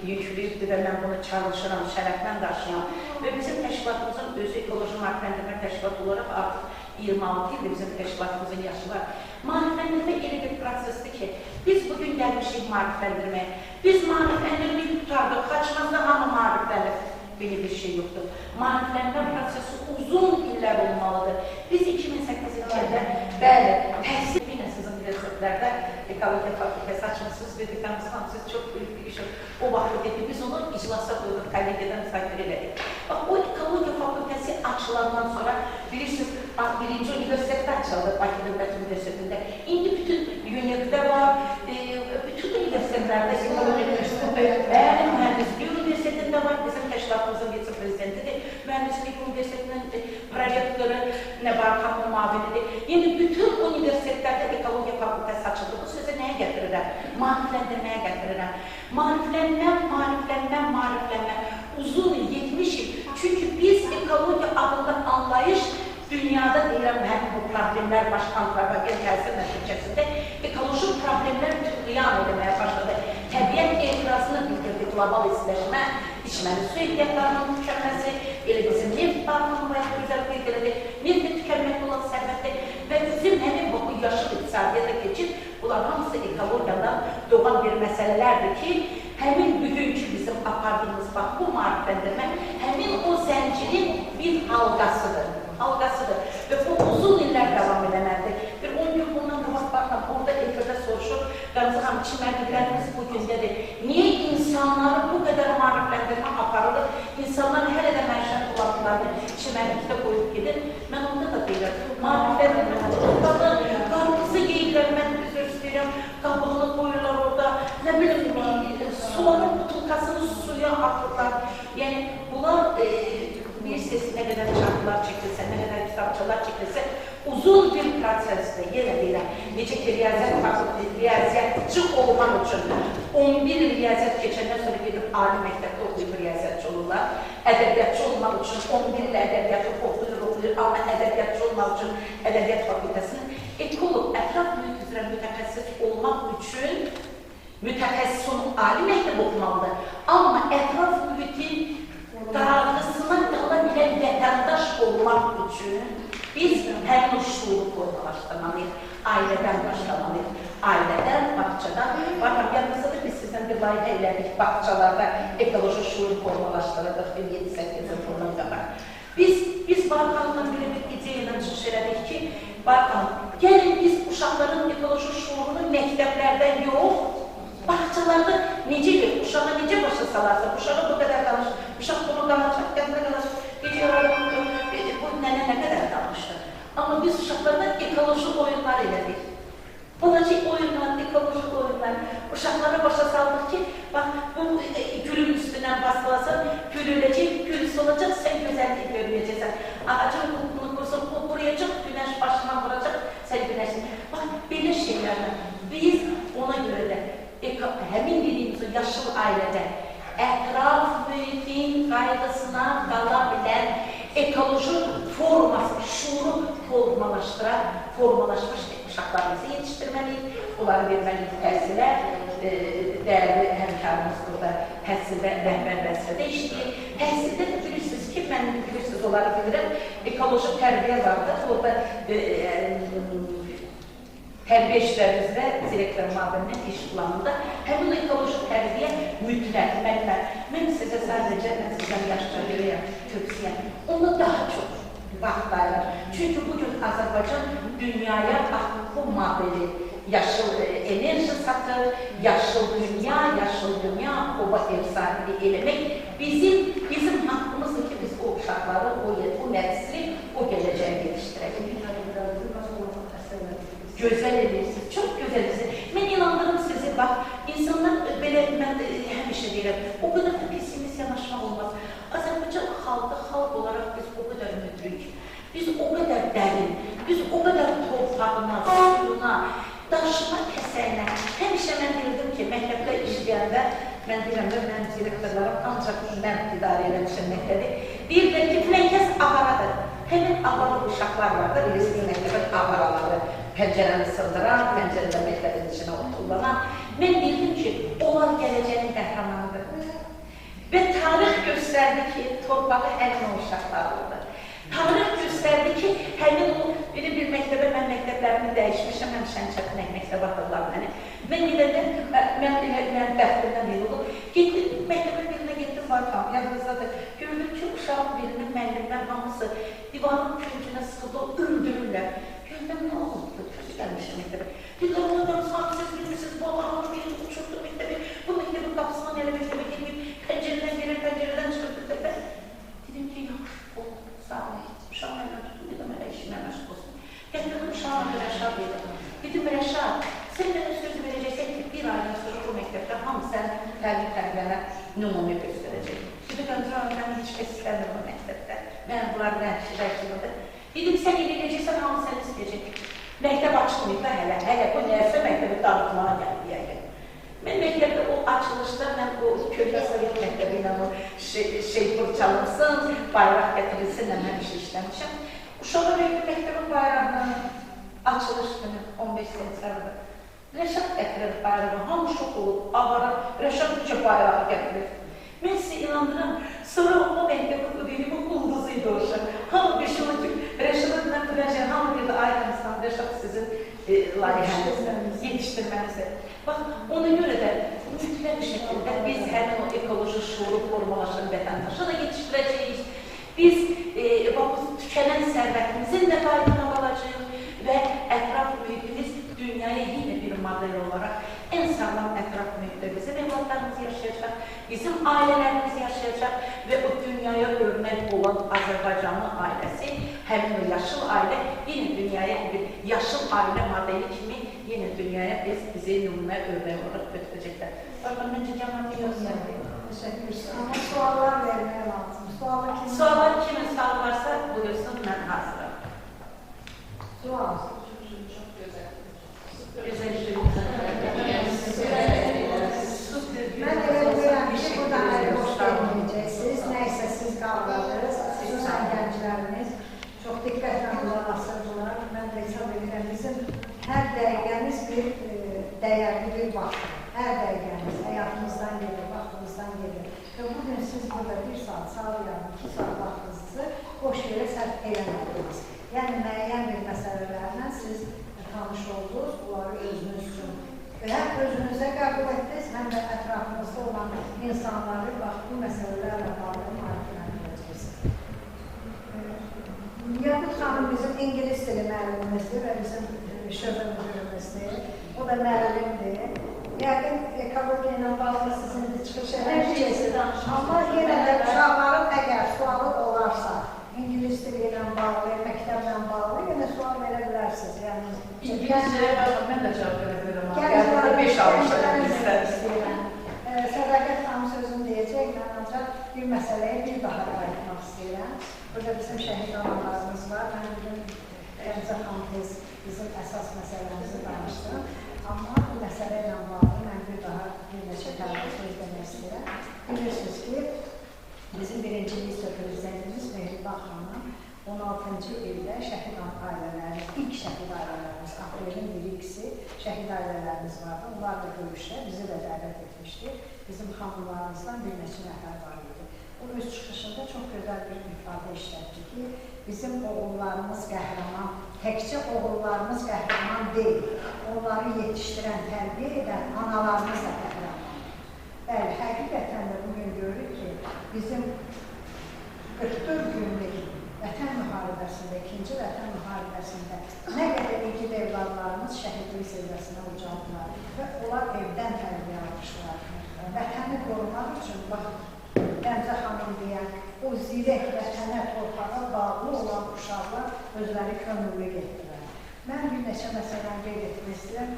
yüklüyübdür və mən bunu çalışıram, şərəflə daşıyam. Və bizim təşkilatımızın özü Ekoloji Maarifləndirmə Təşkilatı olaraq artıq 26 ildir bizim təşkilatımızın yaşı var. Maarifləndirmə elə bir prosesdir ki, biz bugün gəlmişik maarifləndirməyə. Biz maarifləndirməyi qurtardıq, Xaçmazda hamı maariflənir. Belə bir şey yoxdur. Maariflənmə prosesi uzun illər olmalıdır. Biz 2008-ci ildə, bəli, təhsil yenə sizin universitetlərdə Ekologiya Fakültəsi açmışsınız və dekanımızın siz çox böyük bir iş. O vaxt dedi, biz onu iclasa qoyduq, kollegiyadan müzakirə elədik. Bax, o Ekologiya Fakültəsi açılandan sonra, bilirsiniz, bax, birinci universitetdə açıldı, Bakı Dövlət Universitetində. İndi bütün UNEC-də var, bütün universitetlərdə Ekologiya Universitetində, bəli, Mühəndislik Universitetində var, bizim təşkilatımızın vitse-prezidentidir, Mühəndislik Universitetinin prorektoru Nəbar xanımın müavinidir. Yəni, bütün universitetlərdə Ekologiya Fakültəsi açıldı. Bu sözü nəyə gətirirəm? Maarifləndirməyə gətirirəm. Maariflənmə, maariflənmə, maariflənmə. Uzun il, 70 il. Çünki biz ekologiya adında anlayış dünyada deyirəm, həmin bu problemlər baş antropogen təsir nəticəsində ekoloji problemlər tüğyan eləməyə başladı. Təbiət etirazını bildirdi qlobal istiləşmə, içməli su ehtiyatlarının tükənməsi, elə bizim neft barının bayaq gözəl qeyd elədi, neftin tükənməkdə olan sərvətdir və bizim həmin bu yaşıl iqtisadiyyata keçib, bunlar hamısı ekologiyadan doğan bir məsələlərdir ki, həmin bugünkü bizim apardığımız bax bu maarifləndirmə həmin o zəncirin bir halqasıdır. Halqasıdır və bu uzun illər davam eləməlidir. Bir 10 gün bundan qabaq baxın, orada efirdə soruşur, Qamzı xanım, çimərliklərimiz bu gündədir. Niyə insanları bu qədər maarifləndirmə aparılır? İnsanlar hələ də məişət bulantılarını çimərlikdə qoyub gedir. Mən onda da deyirəm, maarifləndirmə topladı, qarpızı yeyirlər, mən üzr istəyirəm, qabığını qoyurlar orada, nə bilim, suların butulkasını suya atırlar. Yəni, bunlar bilirsiniz, nə qədər çarpılar çəkilsə, nə qədər kitabçalar çəkilsə, uzun bir prosesdir. Yenə deyirəm, necə ki, riyaziyyatçı olmaq üçün 11 il riyaziyyat keçəndən sonra gedib ali məktəbdə oxuyub riyaziyyatçı olurlar. Ədəbiyyatçı olmaq üçün 11 il ədəbiyyatı oxuyur, amma ədəbiyyatçı olmaq üçün ədəbiyyat fakültəsinin ekoloq, ətraf mühit üzrə mütəxəssis olmaq üçün mütəxəssis ali məktəb oxumalıdır. Amma ətraf mühitin darğısına qala bilən vətəndaş olmaq üçün biz həmin o şuuru formalaşdırmalıyıq, ailədən başlamalıyıq. Ailədən, bağçadan. Baxın, yadınızda da biz sizdən bir layihə elədik, bağçalarda ekoloji şuur formalaşdırırdıq bir 7-8 il bundan qabaq. Biz Barxanla belə bir ideya ilə çıxış elədik ki, Barxan, gəlin biz uşaqların ekoloji şuurunu məktəblərdən yox, bağçalarda necə yox, uşağa necə başa salarsa, uşağa bu qədər danış, uşaq bunu danışaq, gətirə danışaq, necə bu nənə nə qədər danışdı. Amma biz uşaqlardan ekoloji oyunlar elədik. Balaca oyunlar, ekoloji oyunlar. Uşaqlara başa saldıq ki, bax, bu gülün üstündən basılasan, gül öləcək, gül solacaq, sən gözəllik görməyəcəksən. Ağacın qulqunu qursun, o quruyacaq, günəş başına vuracaq, sən günəşin. Bax, belə şeylərlə biz ona görə də həmin dediyimiz o yaşıl ailədə ətraf mühitin qayğısına qala bilən ekoloji forması, şuuru formalaşdıran, formalaşmış uşaqlarımızı yetişdirməliyik, onları verməliyik təhsilə. Dəyərli həmkarımız burada təhsildə rəhbər vəzifədə işləyir. Təhsildə də bilirsiniz ki, mən bilirsiniz, onları bilirəm, ekoloji tərbiyə vardır. Orada tərbiyə işləri üzrə direktor müavininin iş planında həmin ekoloji tərbiyə mütləq, mən sizə sadəcə, mən sizdən yaşca bilirəm, tövsiyəm, ona daha çox vaxt ayırır. Çünki bugün Azərbaycan dünyaya bax, bu modeli yaşıl enerji satır, yaşıl dünya, ova ev sahibi eləmək bizim haqqımızdır ki, biz o uşaqları, o nəsli, o gələcəyi yetişdirək. Gözəl edirsiniz, çox gözəl edirsiniz. Mən inandırım sizi, bax, insanlar belə, mən həmişə deyirəm, o qədər də pessimist yanaşmaq olmaz. Azərbaycan xalqı, xalq olaraq biz o qədər müdrik, biz o qədər dərin, biz o qədər torpağına, suyuna, daşına, kəsəyinə. Həmişə mən deyirdim ki, məktəbdə işləyəndə, mən deyirəm də, mənim direktorlarım ancaq mən idarə eləmişəm məktəbi. Deyirlər ki, filan kəs avaradır. Həmin avara uşaqlar var da, bilirsiniz, məktəbin avaraları, pəncərəni sındıran, pəncərədə məktəbin içinə otullanan. Mən deyirdim ki, onlar gələcəyin qəhrəmanıdır. Və tarix göstərdi ki, torpağı həmin o uşaqlar oldu. Tarix göstərdi ki, həmin o, belə bir məktəbə, mən məktəblərimi dəyişmişəm, mən Şənçətinək məktəbə atırlar məni. Mən gedəndə, mən bəxtimdən biri olub, getdim, məktəbə birinə getdim, varxam, yadınızdadır. Gördüm ki, uşağın birinin müəllimlər hamısı divarın küncünə sıxıldı, öldürürlər. Gördüm, nə oldu? Kötü gəlmişəm məktəbə. Dedilər, ona danışan, siz bilmirsiniz, bu Allahın birini uçurdu məktəbi, bu məktəbin qapısından elə məktəbə girməyib, pəncərədən girir, pəncərədən çıxır məktəbə. Dedim ki, yaxşı, oldu, sağ olun. Uşağım əlimə tutdum, dedim, hələ işimlə məşğul olsun. Gətirdim uşağım adı Rəşad dedim. Dedim, Rəşad, sən mənə söz verəcəksən ki, bir aydan sonra bu məktəbdə hamı sən təlim tərbiyənə nümunə göstərəcək. Dedi, Qənzər, mən heç kəs istəmir bu məktəbdə. Mən bunlar rəhşidir. Dedim, sən elə eləyəcəksən, hamı səni istəyəcək. Məktəb açılmayıb da hələ, hələ bu nəyəsə məktəbi dağıtmağa gəldi yəqin. Mən məktəbdə o açılışda, mən o Köhnə Sovet məktəbi ilə o şeypur çalınsın, bayraq gətirilsin, mən həmişə işləmişəm. Uşağa verdim məktəbin bayrağını, açılış günü 15 sentyabrda. Rəşad gətirir bayrağı, hamı şok olub, avara, Rəşad necə bayrağı gətirir. Mən sizə inandıram, sonra o məktəbin o dediyi ulduzu idi o uşaq. Hamı bir şey olur ki, Rəşadın mən biləcəm, hamı deyirdi, ay insan, Rəşad sizin layihənizdir, yetişdirmənizdir. Bax, ona görə də mütləq şəkildə biz həmin o ekoloji şuuru formalaşan vətəndaşı da yetişdirəcəyik. Biz bax, tükənən sərvətimizin də qaydına qalacağıq və ətraf mühitimiz dünyaya yenə bir model olaraq ən sağlam ətraf mühitdə bizim evladlarımız yaşayacaq, bizim ailələrimiz yaşayacaq və o dünyaya örnək olan Azərbaycanlı ailəsi, həmin o yaşıl ailə yenə dünyaya bir yaşıl ailə modeli kimi yenə dünyaya bizi nümunə örnək olaraq götürəcəklər. Baxın, məncə cəmaatı göstərdi. Təşəkkür. Amma suallar vermək lazım. Suallar kimin sualı varsa buyursun, mən hazıram. Sual. Çox gözəl. Gözəl. Mən elə bilirəm ki, buradan əli boş verməyəcəksiniz. Nəysə siz qaldınız, xüsusən gənclərimiz çox diqqətlə qulaq asırdılar. Mən də hesab edirəm, bizim hər dəqiqəmiz bir dəyərli bir vaxtdır. Hər dəqiqəmiz həyatımızdan gedir, vaxtımızdan gedir. Və bugün siz burada bir saat, saat yarım, 2 saat vaxtınızı boş yerə sərf eləmədiniz. Yəni, müəyyən bir məsələlərlə siz tanış oldunuz, bunları özünüz üçün və həm özünüzə qəbul etdiniz, həm də ətrafınızda olan insanları bax, bu məsələlərlə bağlı maarifləndirəcəksiniz. Yaqut xanım bizim ingilis dili müəllimimizdir və bizim şöbə müdürümüzdür. O da müəllimdir. Yəqin ekologiya ilə bağlı sizin də çıxış edəcəksiniz. Amma yenə də uşaqların əgər sualı olarsa, ingilis dili ilə bağlı, məktəblə bağlı, yenə sual verə bilərsiniz. Yəni, İngiliscəyə mən də cavab verə bilərəm. Gənclərə 5 almışam ingilisdən. Sədaqət xanım sözünü deyəcək, mən ancaq bir məsələyə bir daha qayıtmaq istəyirəm. Burada bizim şəhid analarımız var. Mən bugün Qəmzə xanım tez bizim əsas məsələmizi danışdım. Amma bu məsələ ilə bağlı mən bir daha bir neçə kəlmə söz demək istəyirəm. Bilirsiniz ki, bizim birinci vitse-prezidentimiz Mehriban xanım 16-cı ildə şəhid ailələrimiz, ilk şəhid ailələrimiz, aprelin 1-2-si şəhid ailələrimiz vardı. Onlar da görüşə bizi də dəvət etmişdi. Bizim xanımlarımızdan bir neçə nəfər var idi. O öz çıxışında çox gözəl bir ifadə işlətdi ki, bizim oğullarımız qəhrəman, təkcə oğullarımız qəhrəman deyil, onları yetişdirən, tərbiyə edən analarımız da qəhrəmandır. Bəli, həqiqətən də bugün görürük ki, bizim 44 günlük Vətən müharibəsində, ikinci Vətən müharibəsində nə qədər igid evladlarımız şəhidlik zirvəsinə ucaldılar və onlar evdən tərbiyə almışlar. Vətəni qorumaq üçün, bax, Qəmzə xanım deyən, o zirək vətənə, torpağa bağlı olan uşaqlar özləri könüllü getdilər. Mən bir neçə məsələni qeyd etmək istəyirəm.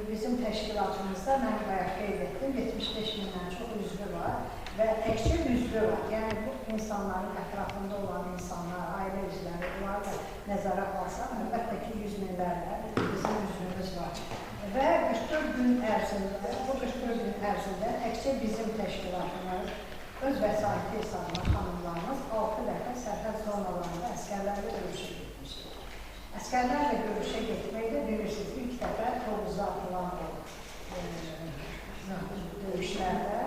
Bizim təşkilatımızda, mən bayaq qeyd etdim, 75 mindən çox üzvü var və təkcə üzvü var. Yəni, bu insanların ətrafında olan insanlar, ailə üzvləri, onları da nəzərə alsaq, əlbəttə ki, 100 minlərlə bizim üzvümüz var. Və 44 gün ərzində, bu 44 gün ərzində təkcə bizim təşkilatımız, öz vəsaiti hesabına xanımlarımız 6 dəfə sərhəd zonalarında əsgərlərlə görüşə getmişdik. Əsgərlərlə görüşə getməkdə bilirsiniz, ilk dəfə Tovuzda atılan o döyüşlərdə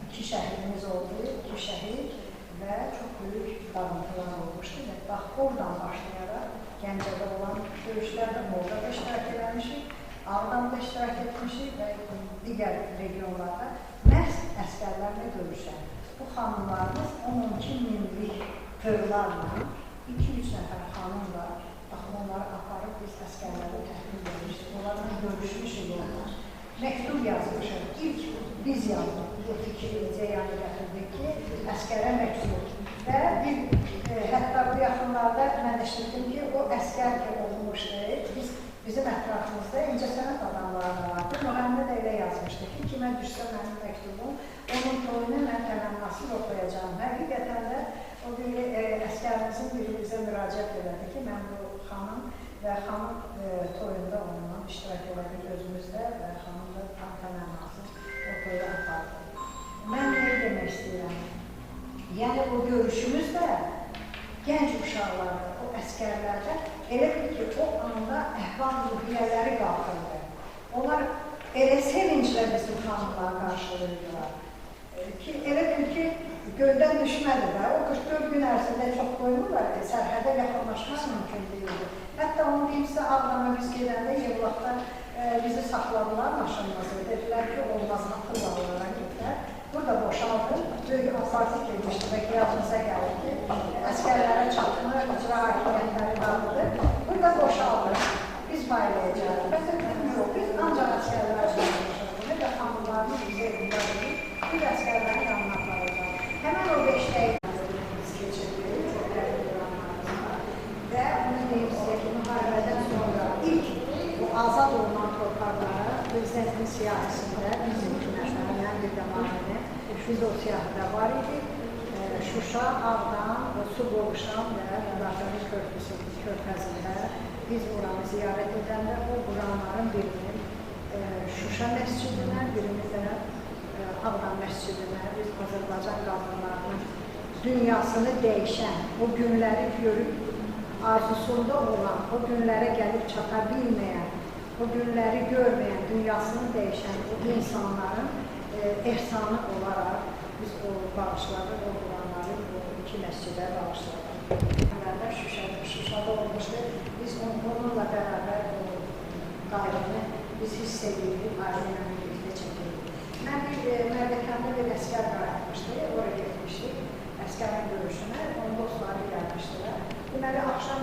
2 şəhidimiz oldu, 2 şəhid və çox böyük dağıntılar olmuşdu. Və bax, oradan başlayaraq Gəncədə olan döyüşlərdə orada da iştirak eləmişik, Ağdamda iştirak etmişik və digər regionlarda məhz əsgərlərlə görüşən. Bu xanımlarımız 10-12 minlik tırlarla, 2-3 nəfər xanımla, bax, onları aparıb biz əsgərlərə təhvil vermişdik, onlarla görüşmüşük onlar. Məktub yazmışıq, ilk biz yazdıq, bu fikri ideyanı gətirdik ki, əsgərə məktub. Və bir, hətta bu yaxınlarda mən eşitdim ki, o əsgər ki oxumuşdu, bizim ətrafımızda incəsənət adamları da vardı. Müğənni də elə yazmışdı ki, kimə düşsə mənim məktubum, onun toyunu mən təmənnasız oxuyacağam. Həqiqətən də o bir əsgərimizin biri bizə müraciət elədi ki, mən bu xanım və xanım toyunda onunla iştirak elədik özümüzdə və xanım da tam təmənnasız o toyu apardı. Mən nə demək istəyirəm? Yəni o görüşümüz də gənc uşaqlarda, o əsgərlərdə elə bil ki, o anda əhval-ruhiyyələri qalxırdı. Onlar elə sevinclə bizim xanımları qarşılayırdılar ki, elə bil ki, göldən düşmədi də, o 44 gün ərzində çox qoymurlar ki, sərhədə yaxınlaşmaq mümkün deyildi. Hətta onu deyim sizə, Ağdama biz gedəndə Yevlaxda bizi saxladılar maşınımızı, dedilər ki, olmaz, atırlar onlara getdilər. Burada boşaldı, böyük apartı girmişdi və yadımıza gəldi ki, əsgərlərə çatmır, icra hakimiyyətləri dağıldı. Burada boşaldı, biz bayləyəcəyik. Bəs yox, biz ancaq əsgərlərə çatmışıq və xanımlarımız bizə etibar edib, biz əsgərlərin yanına aparacaq. Həmən o 5 dəqiqə biz keçirdik, çox qərib duranlarımız var və onu deyim sizə ki, müharibədən sonra ilk bu azad olunan torpaqlara prezidentin siyahısında bizim 2 nəfər, mən bir də Mahinə, biz o siyahıda var idik. Şuşa, Ağdam, Su Qovuşan və Mudafəmiz körfəzində biz oranı ziyarət edəndə o Quranların birinin Şuşa məscidinə, birini də Ağdam məscidinə biz Azərbaycan qadınlarının dünyasını dəyişən, o günləri görüb arzusunda olan, o günlərə gəlib çata bilməyən, o günləri görməyən, dünyasını dəyişən o insanların ehsanı olaraq biz o bağışladıq, o Quranları o iki məscidə bağışladıq. Şuşada olmuşdu, biz onunla bərabər o qayğını biz hiss edirdik, ailə ilə birlikdə çəkirdik. Mən bir Mərdəkanda bir əsgər qayıtmışdı, oraya getmişdik, əsgərin görüşünə, onun dostları gəlmişdilər. Deməli, axşam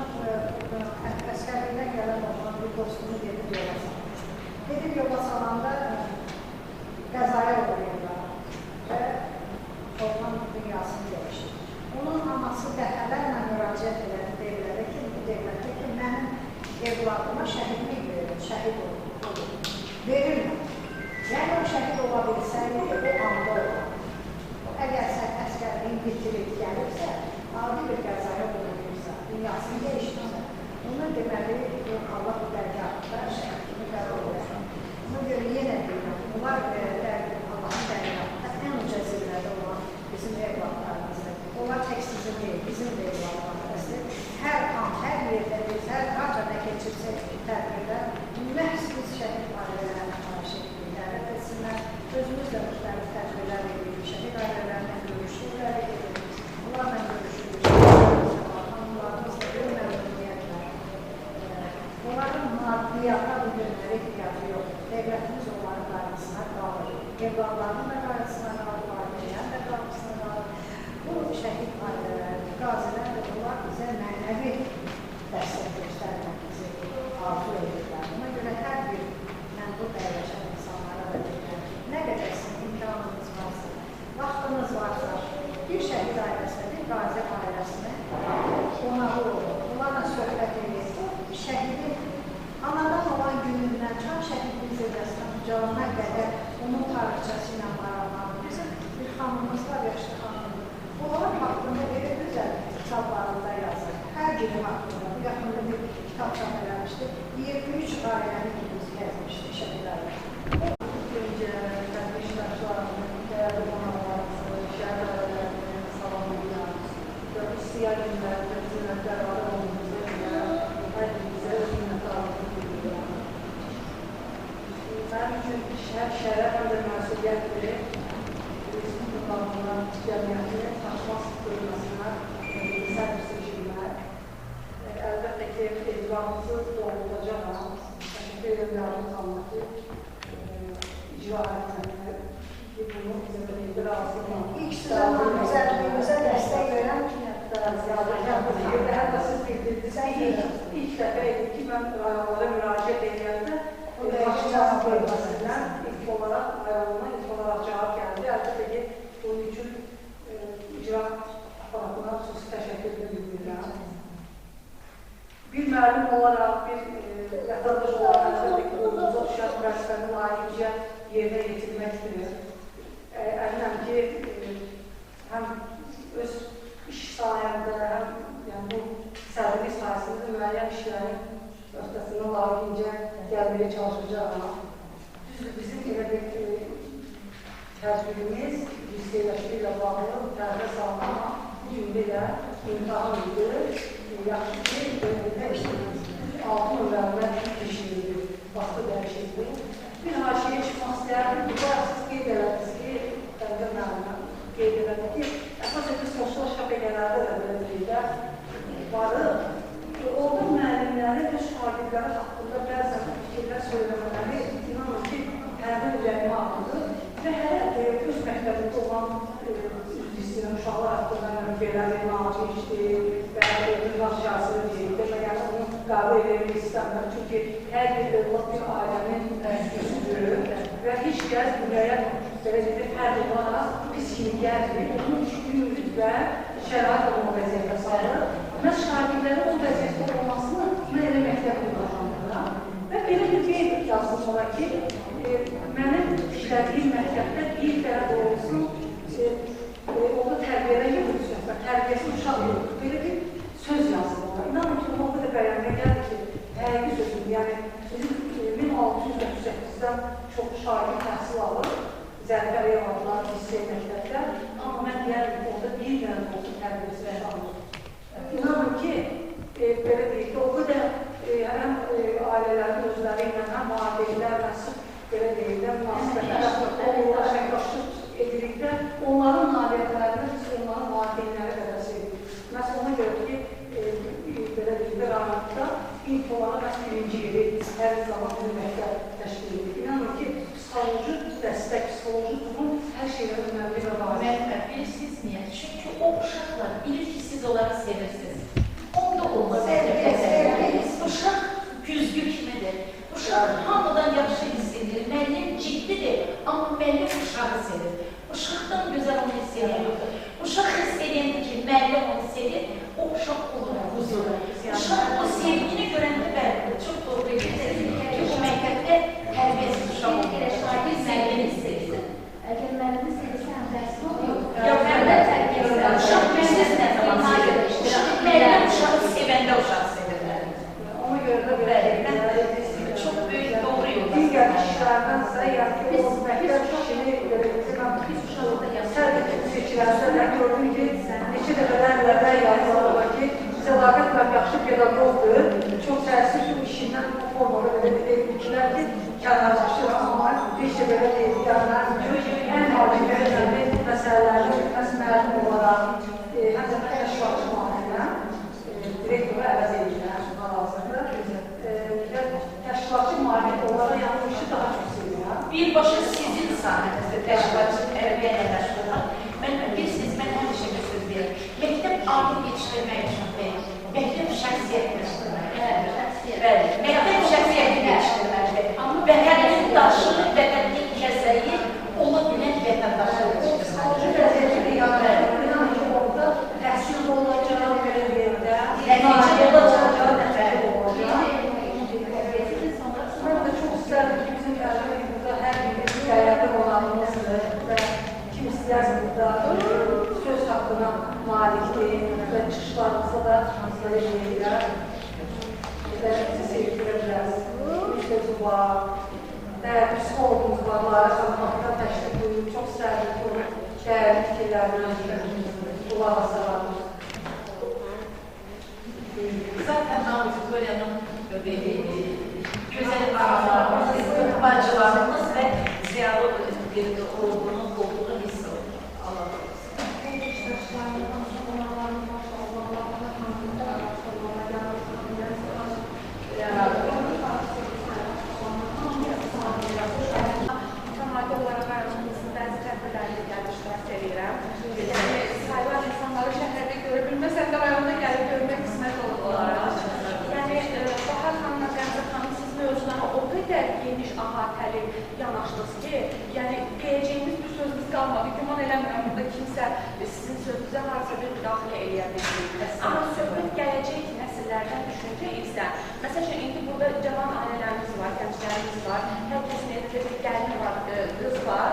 əsgərlikdən gələn oğlan bir dostumu gedib yola salmışdı. Gedib yola salanda qəzaya uğrayırlar və oğlan dünyasını dəyişir. Onun anası dəfələrlə müraciət elədi devlərə ki, bu devlətə ki, mənim evladıma şəhidlik verin, şəhid olur. Verirlər. Yəni, o şəhid ola bilsəydi, o anda olardı. Əgər sən əsgərliyin bitirib gəlibsə, adi bir qəzaya uğrayırsa, dünyasını dəyişirsə, onu deməli, Allah bu dərgahında şəhid kimi qəbul olsun. Ona görə yenə deyirəm, onlar Allahın dərgahında ən uca zirvədə olan bizim evladlarımızdır. Onlar tək sizin deyil, bizim də evladlarımızdır. Hər Onların maddiyyata bu günlərə ehtiyacı yoxdur. Devlətimiz onların qayğısına qalır. Evladlarının da qayğısına qalır, valideynlərin də qayğısına qalır. Bu şəhid ailələri, qazilər də onlar bizə mənəvi dəstək göstərməyimizi arzu edirlər. Ona görə hər bir, mən burada əyləşən insanlara da deyirəm, nə qədər sizin imkanınız varsa, vaxtınız varsa, bir şəhid ailəsinə, bir qazi ailəsinə qonağı olun, onlarla söhbət edin. Bu şəhidin anadan olan günündən, Çan şəhidin zirvəsindən ucalana qədər onun tarixçəsi ilə maraqlanır. Bizim bir xanımımız var, yaşlı xanımdır. Onların haqqında elə gözəl kitablarında yazır. Hər biri haqqında. Bu yaxında bir kitab çap eləmişdi. 23 ailəni biz gəzmişdi şəhid ailəsi. Öncə tədbir iştirakçılarının, dəyərli qonaqlarımızı, şəhid ailələrinin salamlayıram. Və bu siyah günlərdə zinətlər adı olmamıza görə hər birimizə öz minnətdarlığımı bildirirəm. Mənim üçün həm şərəf, həm də məsuliyyətdir. Respublika cəmiyyətinin Xaçmaz bölməsinə sədr seçilmək. Əlbəttə ki, etibarınızı doğrultacağam. Təşəkkür edirəm Yardım xanıma ki, icra etməkdir ki, bunu bizə belə razı olmaq. İlk sözə gözəlliyimizə dəstək verən Hətta siz bildirdiniz ki, ilk dəfə idi ki, mən rayonlara müraciət edəndə Xaçmaz bölməsindən ilk olaraq rayonuna ilk olaraq cavab gəldi. Əlbəttə ki, bunun üçün icra aparatına xüsusi təşəkkür bildirirəm. Bir müəllim olaraq, bir vətəndaş olaraq əlbəttə ki, boynumuza düşən vəzifəni layiqincə yerinə yetirməkdir. Əminəm ki, həm öz iş sahəmdə, həm yəni, bu sədrlik sayəsində müəyyən işlərin öhdəsindən layiqincə gəlməyə çalışacağam. Düzdür, bizim elə bir tədbirimiz liseyləşmə ilə bağlı tərəfə salındı, amma bu gün belə imtahan idi. Yaxşı ki, belə 6 nömrəndə işləyirdi, vaxtı dəyişildi. Bir haşiyə çıxmaq istəyərdim, bu bayaq siz qeyd elədiniz ki, Bəngər müəllimə qeyd elədi ki, əsasən biz sosial şəbəkələrdə də belə deyək də varıq. Orada müəllimlərin və şagirdləri haqqında bəzən fikirlər söyləmələri inanın ki, hərdən ürəyimə ağrıdır və hələ öz məktəbində olan üzr istəyirəm, uşaqlar haqqında belədir, naci işdir və dırnaq şahsını deyir, demək, yəni bunu qəbul etmək istəmirəm. Çünki hər bir övlad bir ailənin üzvüdür və heç kəs dünyaya belə deyək, fərd olaraq pis kimi gəlmir. Onun üçün mühit və şərait onu o vəziyyətə salır. Mən şagirdlərin o vəziyyətdə olmasını mən elə məktəbdə qazandırıram. Və belə bir qeyd yazdım ona ki, mənim işlədiyim məktəbdə bir dənə də olsun, orada tərbiyədən yoxdur söhbət, tərbiyəsiz uşaq yoxdur. Belə bir söz yazdım ona. İnanın ki, ona o qədər bəyənmə gəldi ki, həqiqi sözüm, yəni bizim 1638-dən çox şagird təhsil alır, Zərifə Əliyev adına lisey məktəbdə, amma mən deyərdim ki, orada bir dənə də olsun tərbiyəsiz uşaq yoxdur. İnanın ki, belə deyək də, o qədər həm ailələrin özləri ilə, həm valideynlərlə sıx belə deyək də, münasibətlər olurlar, əməkdaşlıq edirik də, onların nailiyyətlərini biz onların valideynləri qədər sevirik. Məhz ona görə ki, belə deyək də, rayonda ilk olaraq məhz birinci yeri hər zaman bir məktəb təşkil edirik. İnanın ki, psixoloji dəstək, psixoloji durum hər şeydən önəmli və vacibdir. Müəllimə, bilirsiniz niyə? Çünki o uşaqlar bilir ki, siz onları sevirsiniz. Onda olmaz. Uşaq güzgü kimidir. Uşaq hamıdan yaxşı hiss edir. Müəllim ciddidir, amma müəllim uşağı sevir. Uşaqdan gözəl onu hiss edən yoxdur. Uşaq hiss edəndə ki, müəllim onu sevir, o uşaq olur huzurlu. Uşaq o sevgini görəndə bəli, çox doğru edirsiniz ki, o məktəbdə tərbiyəsiz uşaq olur. Şagird müəllimi sevsin. Əgər müəllimi sevirsə, həm dərsi olur. Yox, müəllim tərbiyəsiz. Uşaq müəllim nə zaman sevir? Uşaq müəllim uşağı sevəndə uşaq sevirlər. Ona görə də belə deyək, çox böyük doğru yolda. Digər işlərdənsə, yəni ki, o məktəb işini belə deyək, mən sədr kimi seçiləndə də gördüm ki, neçə dəfələrlə də yazılar ola ki, Sədaqət müəllim yaxşı pedaqoqdur. Çox təəssüf ki, bu işindən bu formada belə dediklər ki, kənarlaşır, amma heç də belə deyil. Yəni, mənim üçün ən vacib və önəmli məsələlərdə məhz müəllim olaraq, həm də təşkilatçı müəllimə, direktoru əvəz edirlər, hal-hazırda. Birbaşa sizin sahənizdə təşkilatçı tərbiyə ilə məşğul olmaq. Mən bilirsiniz, mən həmişə bir söz deyirəm. Məktəb alim yetişdirmək üçün deyil, məktəb şəxsiyyət yetişdirməkdir. Bəli, məktəb şəxsiyyəti yetişdirməkdir. Vətənin daşı, vətənin kəsəyi ola bilən vətəndaşı yetişdirməkdir. Vəziyyəti yaranır. İnanın ki, orada təhsil olacaq, belə deyək də, Nəticə olacaq, nəticə olacaq. Mən də çox istərdim ki, bizim əlbəttə burada hər birimiz dəyərli qonağımızdır və kim istəyərsə burada söz haqqına malikdir və çıxışlarımıza da belə deyirlər, bizi sevdirə bilərsiniz. Bir sözü var, dəyərli psixoloqumuz var, Lara xanım haqqında təşrif buyurub, çox istərdim ki, onun dəyərli fikirlərini qulaq asaraq. Zaten auditoriyanın güzel analarımız, bacılarımız ve ziyalı bir olgunun olduğunu biz alabiliriz. Mütəmadi olaraq rayonumuzun bəzi tədbirlərində gəlib iştirak edirəm. Yəni, sayılan insanları şəhərdə görə bilməsəm də rayonda gəlib görmək qismət olub onlara. Yəni, Bahar xanımla Qəmzə xanım, siz mövzulara o qədər geniş əhatəli yanaşdınız ki, yəni deyəcəyimiz bir sözümüz qalmadı. Güman eləmirəm, burada kimsə sizin sözünüzə harasa bir müdaxilə eləyə bilmir. Amma söhbət gələcək nəsillərdən düşüncə isə, məsəl üçün, indi burada cavan ailələrimiz var, gənclərimiz var, hər kəsin evində bir gəlin var, qız var.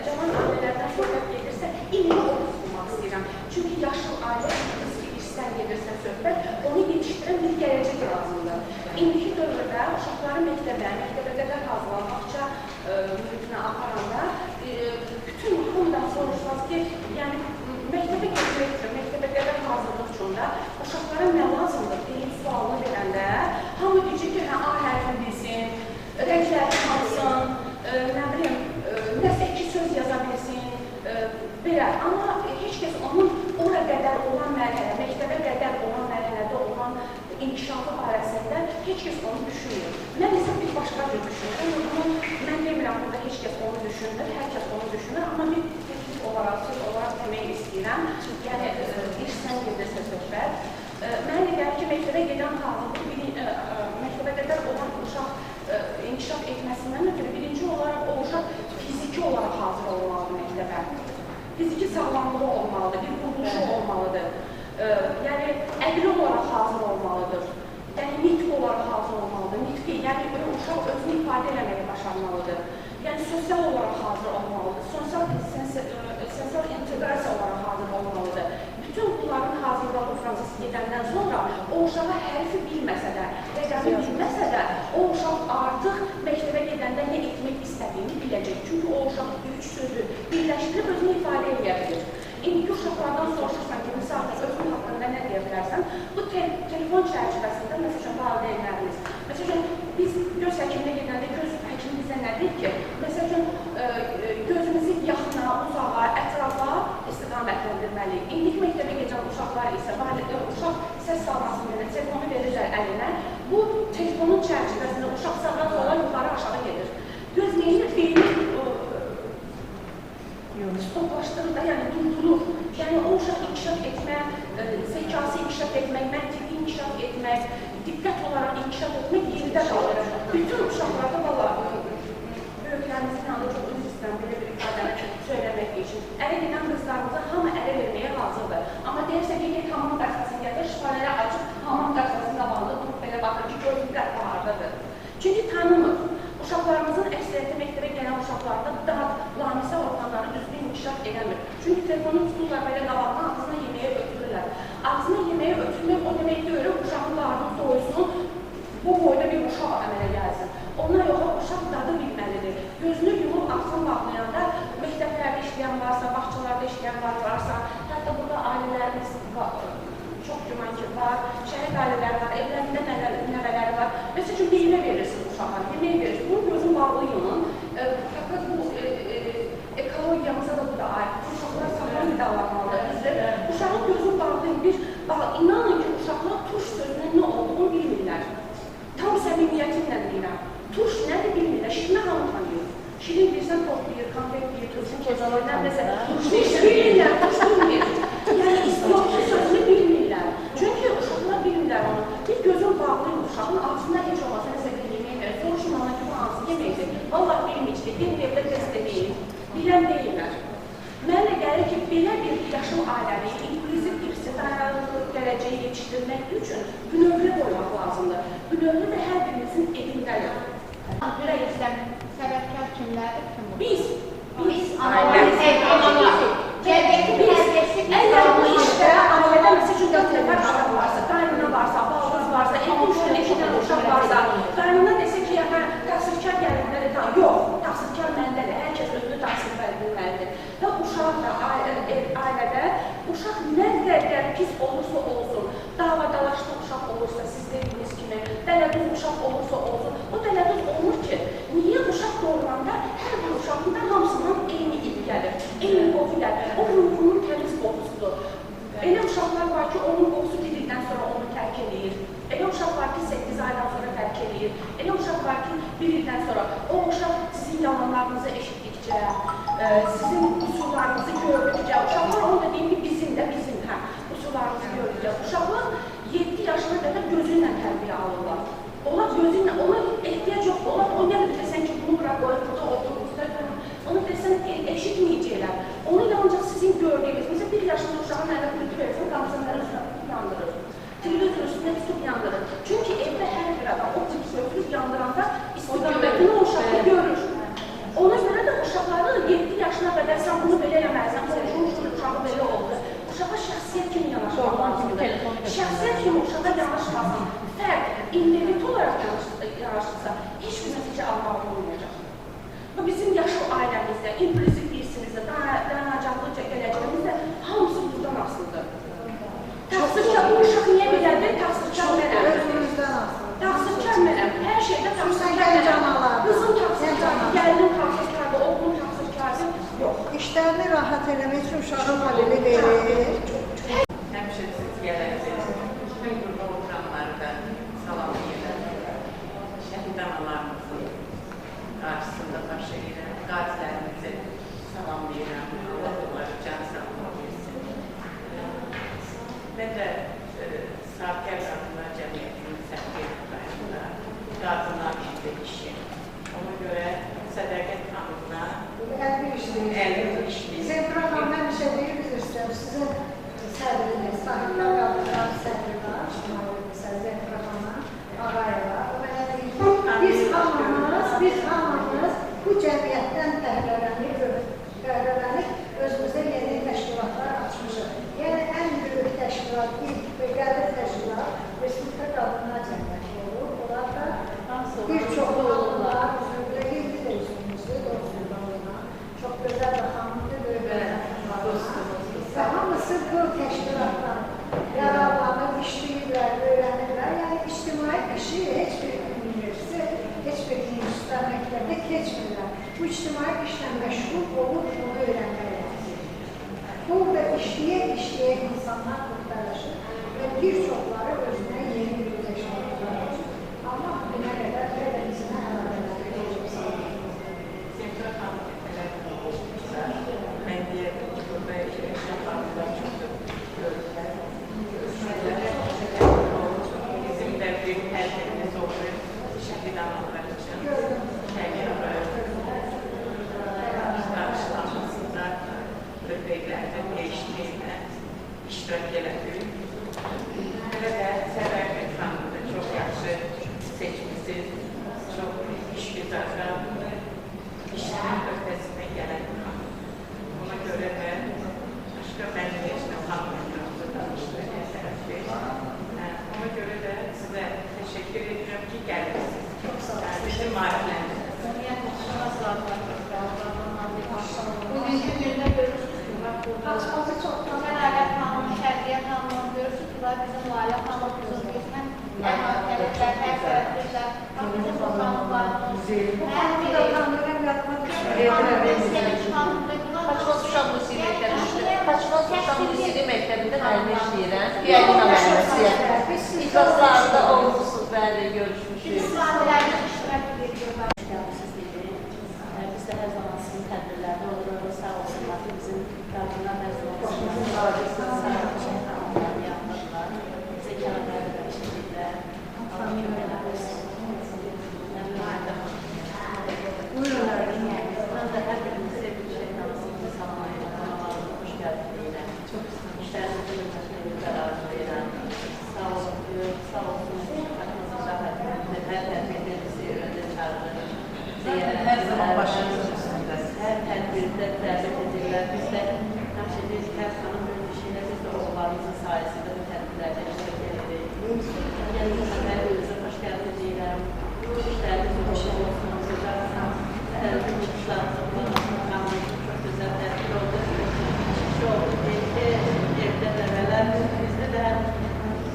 Cavan ailələrdən söhbət gedirsə, indi onu tutmaq istəyirəm. Çünki yaşlı ailə, qız ki, işdən gedirsə söhbət, onu yetişdirən bir gələcək lazımdır. İndiki dövrdə uşaqları məktəbə, məktəbə qədər hazırlan, bağça mühitinə aparanda bütün hamıdan soruşsanız ki, yəni məktəbə getmək üçün, məktəbə qədər hazırlıq üçün də uşaqlara nə lazımdır deyib sualını verəndə hamı deyəcək ki, hə, A hərfini bilsin, rəngləri tanısın, nə bilim, nəsə iki söz yaza bilsin, belə. Amma heç kəs onun ora qədər olan mərhələ, məktəbə qədər olan mərhələdə olan inkişafı barəsində heç kəs onu düşünmür. Mən isə bir başqa cür düşünürəm. Bunu mən demirəm, burada heç kəs onu düşünmür, hər kəs onu düşünür. Amma bir teklif olaraq, söz olaraq demək istəyirəm. Yəni, işsən gedirsə söhbət. Mənə elə gəlir ki, məktəbə gedən hazırlıq, məktəbə qədər olan uşaq inkişaf etməsindən ötürü birinci olaraq o uşaq fiziki olaraq hazır olmalıdır məktəbə. Fiziki sağlamlığı olmalıdır, bir quruluşu olmalıdır. Yəni, əqli olaraq hazır olmalıdır. Yəni, nitq olaraq hazır olmalıdır. Nitqi, yəni, uşaq özünü ifadə eləməyi başarmalıdır. Yəni, sosial olaraq hazır olmalıdır. Sosial inteqrasiya olaraq hazır olmalıdır. Bütün bunların hazırlığı prosesi gedəndən sonra o uşağa hərfi bilməsə də, rəqəmi bilməsə də, o uşaq artıq məktəbə gedəndə nə etmək istədiyini biləcək. Çünki o uşaq üç sözü birləşdirib özünü ifadə edə bilir. İndiki uşaqlardan soruşursan ki, misal üçün, özün haqqında nə deyə bilərsən, bu telefon çərçivəsində, məsəl üçün, valideynlərimiz, məsəl üçün, biz göz həkiminə gedəndə göz həkimi bizə nə deyir ki, məsəl üçün, gözümüzü yaxına, uzağa, ətrafa istiqamətləndirməliyik. İndiki məktəbə gedən uşaqlar isə, uşaq səs salmasın deyə telefonu verirlər əlinə, bu telefonun çərçivəsində uşaq sağa sola, yuxarı aşağı gedir. Göz neyinir? Beyni stoplaşdırır da, yəni durdurur. Yəni o uşaq inkişaf etmək, zəkası inkişaf etmək, məntiqi inkişaf etmək, diqqət olaraq inkişaf etmək yerdə qalır. Bütün uşaqlarda valla böyüklərimizin yanında çox üzr istəyirəm belə bir ifadəni söyləmək üçün. Ərə gedən qızlarımıza hamı ərə verməyə hazırdır. Amma deyirsə ki, get hamam qaçmasını gətir, şifaləri açıb hamam qaçmasının qabağında durub belə baxır ki, görsün qəhvə hardadır. Çünki tanımır. Uşaqlarımızın əksəriyyəti məktəbə gələn uşaqlarda dad, lamisə orqanları düzgün inkişaf eləmir. Çünki telefonu tuturlar belə qabağına, ağzına yeməyə ötürürlər. Ağzına yeməyə ötürmək o demək deyil, uşağın qarnı doysun, bu boyda bir uşaq əmələ gəlsin. Ona yox, uşaq dadı bilməlidir. Gözünü yumub ağzını bağlayanda məktəblərdə işləyən varsa, bağçalarda işləyən varsa, hətta burada ailələrimiz var, çox güman ki var, şəhid ailələri var, evlərində nəvələri var. Məsəl üçün, meyvə verirsiniz uşağa, yemək verirsiniz. Bunu gözün bağlayın. Fəqət bu ekologiyamıza da bu da aiddir. Uşaqlar sağlam qidalanmalıdır. Uşağın gözünü bağlayın. İnanın ki, uşaqlar turş sözünün nə olduğunu bilmirlər. Tam səmimiyyətimlə deyirəm. Turş nədir bilmirlər. Şirnə hamı tanıyır. Şirin bilirsən, toplayır, konfet yiyir, özünü kocalırlar, məsələn, bilmirlər, turşu. Yəni, yoxsa sözünü bilmirlər. Çünki uşaqlar bilmirlər onu. Bir gözün bağlıyım uşağın, ağzına heç olmasa nəsə bir yemək verir. Soruşun ona ki, bu hansı yeməkdir? Vallah bilməyəcək, bir evdə test edeyim. Bilən deyirlər. Mənə gəlir ki, belə bir yaşıl ailəni, inklüziv irsi dayanıqlı gələcəyi yetişdirmək üçün bünövrə qoymaq lazımdır. Bünövrə də hər birimizin evindədir. Ürək səbəbkar kimlərdir? Kim bu? Biz. Biz, analar, cəmiyyətin tərbiyəsi biz. Əgər bu işdə ailədə məsəl üçün 4 nəfər adam varsa, qaynana varsa, baldız varsa, evdə 3 dənə, 2 dənə uşaq varsa, qaynana desə ki, hə, təqsirkar gəliblər, yox, təqsirkar məndədir, hər kəs özünü təqsirkar bilməlidir. Və uşaq da ailədə, uşaq nə qədər pis olursa olsun, davadalaşlı uşaq olursa, siz dediyiniz kimi, dələduz uşaq olursa olsun, o dələduz olmur ki, niyə uşaq doğuranda hər bir uşağın da hamısından eyni il gəlir, eyni qoxu gəlir, o ruhunun təmiz qoxusudur. Elə uşaqlar var ki, onun qoxusu bir ildən sonra onu tərk eləyir. Elə uşaq var ki, 8 aydan sonra tərk eləyir. Elə uşaq var ki, 1 ildən sonra. O uşaq sizin yalanlarınızı eşitdikcə, sizin qüsurlarınızı gördükcə, uşaqlar onu da deyim ki, bizim də, bizim, hə, qüsurlarınızı gördükcə. Uşaqlar 7 yaşına qədər gözü ilə tərbiyə alırlar. Onlar gözü ilə, ona ehtiyac yoxdur. Onlar o nə desən ki, bunu bırak, qoy, burada otur, onu desən eşitməyəcəklər. Onu ancaq sizin gördüyünüz, məsələn, 1 yaşında uşağın əlinə pultu verirsən, qamsınları üstünə tutub yandırır. Televizor üstünə tutub yandırır. Çünki evdə hər bir adam o tip sökülüb yandıranda istiqamətini o uşaqda görür. Ona görə də uşaqları 7 yaşına qədər sən bunu belə eləməlisən, qonşunun uşağı belə oldu. Uşağa şəxsiyyət kimi yanaşmaq lazımdır. Şəxsiyyət kimi uşağa yanaşmasın, fərd, individ olaraq yanaşırsa, heç bir nəticə almaq olmayacaq. Bu bizim yaşıl ailəmizdə, inklüziv irsimizdə, dayanacaqlı gələcəyimizdə hamısı buradan asılıdır. Təqsirkar, bu uşaq niyə belədir? Təqsirkar mənəm. Təqsirkar mənəm. Hər şeydə təqsirkar mənəm. Qızım təqsirkardır, gəlinim təqsirkardır, oğlum təqsirkardır. Yox. İşlərini rahat eləmək üçün uşağın mobili verir. Həmişə siz gələcək. Bütün burada oturanları da salamlayıram. Şəhid analarımızın qarşısında baş edirəm. Qazilərimizi salamlayıram. Allah onları can sağlığı versin. Mən də Sahibkar Qadınlar Cəmiyyətinin Sərgi rayonunda qadınlar işində işləyirəm. Ona görə Sədaqət xanımla 51 işləyir. Zemfira xanım həmişə deyir, üzr istəyirəm, sizin sədriniz, Sahibkar Qadınlar sədri var, ictimai Zemfira xanım Ağayeva. O mənə deyir ki, biz hamımız bu cəmiyyətdən bəhrələnib özümüzə yeni təşkilatlar açmışıq. Yəni, ən böyük təşkilat, ilk və qədim təşkilat Respublika Qadınlar Cəmiyyəti olur. Onlar da bir çox xanımlar, üzvlər, indi də üzvümüzdür, doğrusu olan. Çox gözəl bir xanımdır, böyük bir xanımlar. Və hamısı bu təşkilatdan yararlanıb, işləyirlər, öyrənirlər. Yəni, ictimai işi heç bir universitet, heç bir institutda, məktəbdə keçmirlər. Bu ictimai işlə məşğul olub, onu öyrənmək lazımdır. Burada işləyə-işləyə insanlar puxtalaşır və bir çoxları özünə yeni bir təşkilatlar açır. Amma bugünə qədər belə bizimə əlaqələri olub sağlayır. Zemfira xanım dəfələrlə olmuşsa, mən deyərdim ki, burada yaşayan xanımlar çoxdur, görürlər. Bizim də bir tədbirimiz oldu şəhid analar üçün. Qarşılanmasında böbrəklərdə dəyişməklə iştirak elədik. Belə də Sədaqət xanımı da çox yaxşı seçmişsiniz, çox işgüzar qadındır, işinin öhdəsindən gələn xanım. Ona görə də başqa mənim heç nə xanım ətrafında danışdı, hər tərəfli. Ona görə də sizə təşəkkür edirəm ki, gəlirsiniz. Bizi maarifləndirdiniz. Bugünkü gündə görürsünüz ki, bax burada Sədaqət xanım, Şərqiyyə xanım, görürsünüz ki, bizim Lalə xanım, bizim gözlə əhatəliklər, hər tərəfliklər, bax bizim bu xanımlarımız, hər biri, Sevinç xanım, Paçoz Uşaq Musiqi Məktəbində, Paçoz Uşaq Musiqi Məktəbində müəllimə işləyirəm. Piyanino müəlliməsiyəm. İclaslarda olmuşsunuz, bəli, görüşmüşük. Bizim sahnələrimiz iştirak ediyorlar. Biz də Zaten hər zaman başımızın üstündəsiniz. Hər tədbirdə dəvət edirlər. Biz də həmişə deyirik ki, hər xanım bir işinə biz də oğullarımızın sayəsində bu tədbirlərdə iştirak edirik. Gəldiniz, mənim xoş gəldiniz deyirəm. İşləriniz uğurlu olsun, çıxışlarınızı qulaq çox gözəl tədbir oldu. Çıxış oldu ki, evdə nəvələr, bizdə də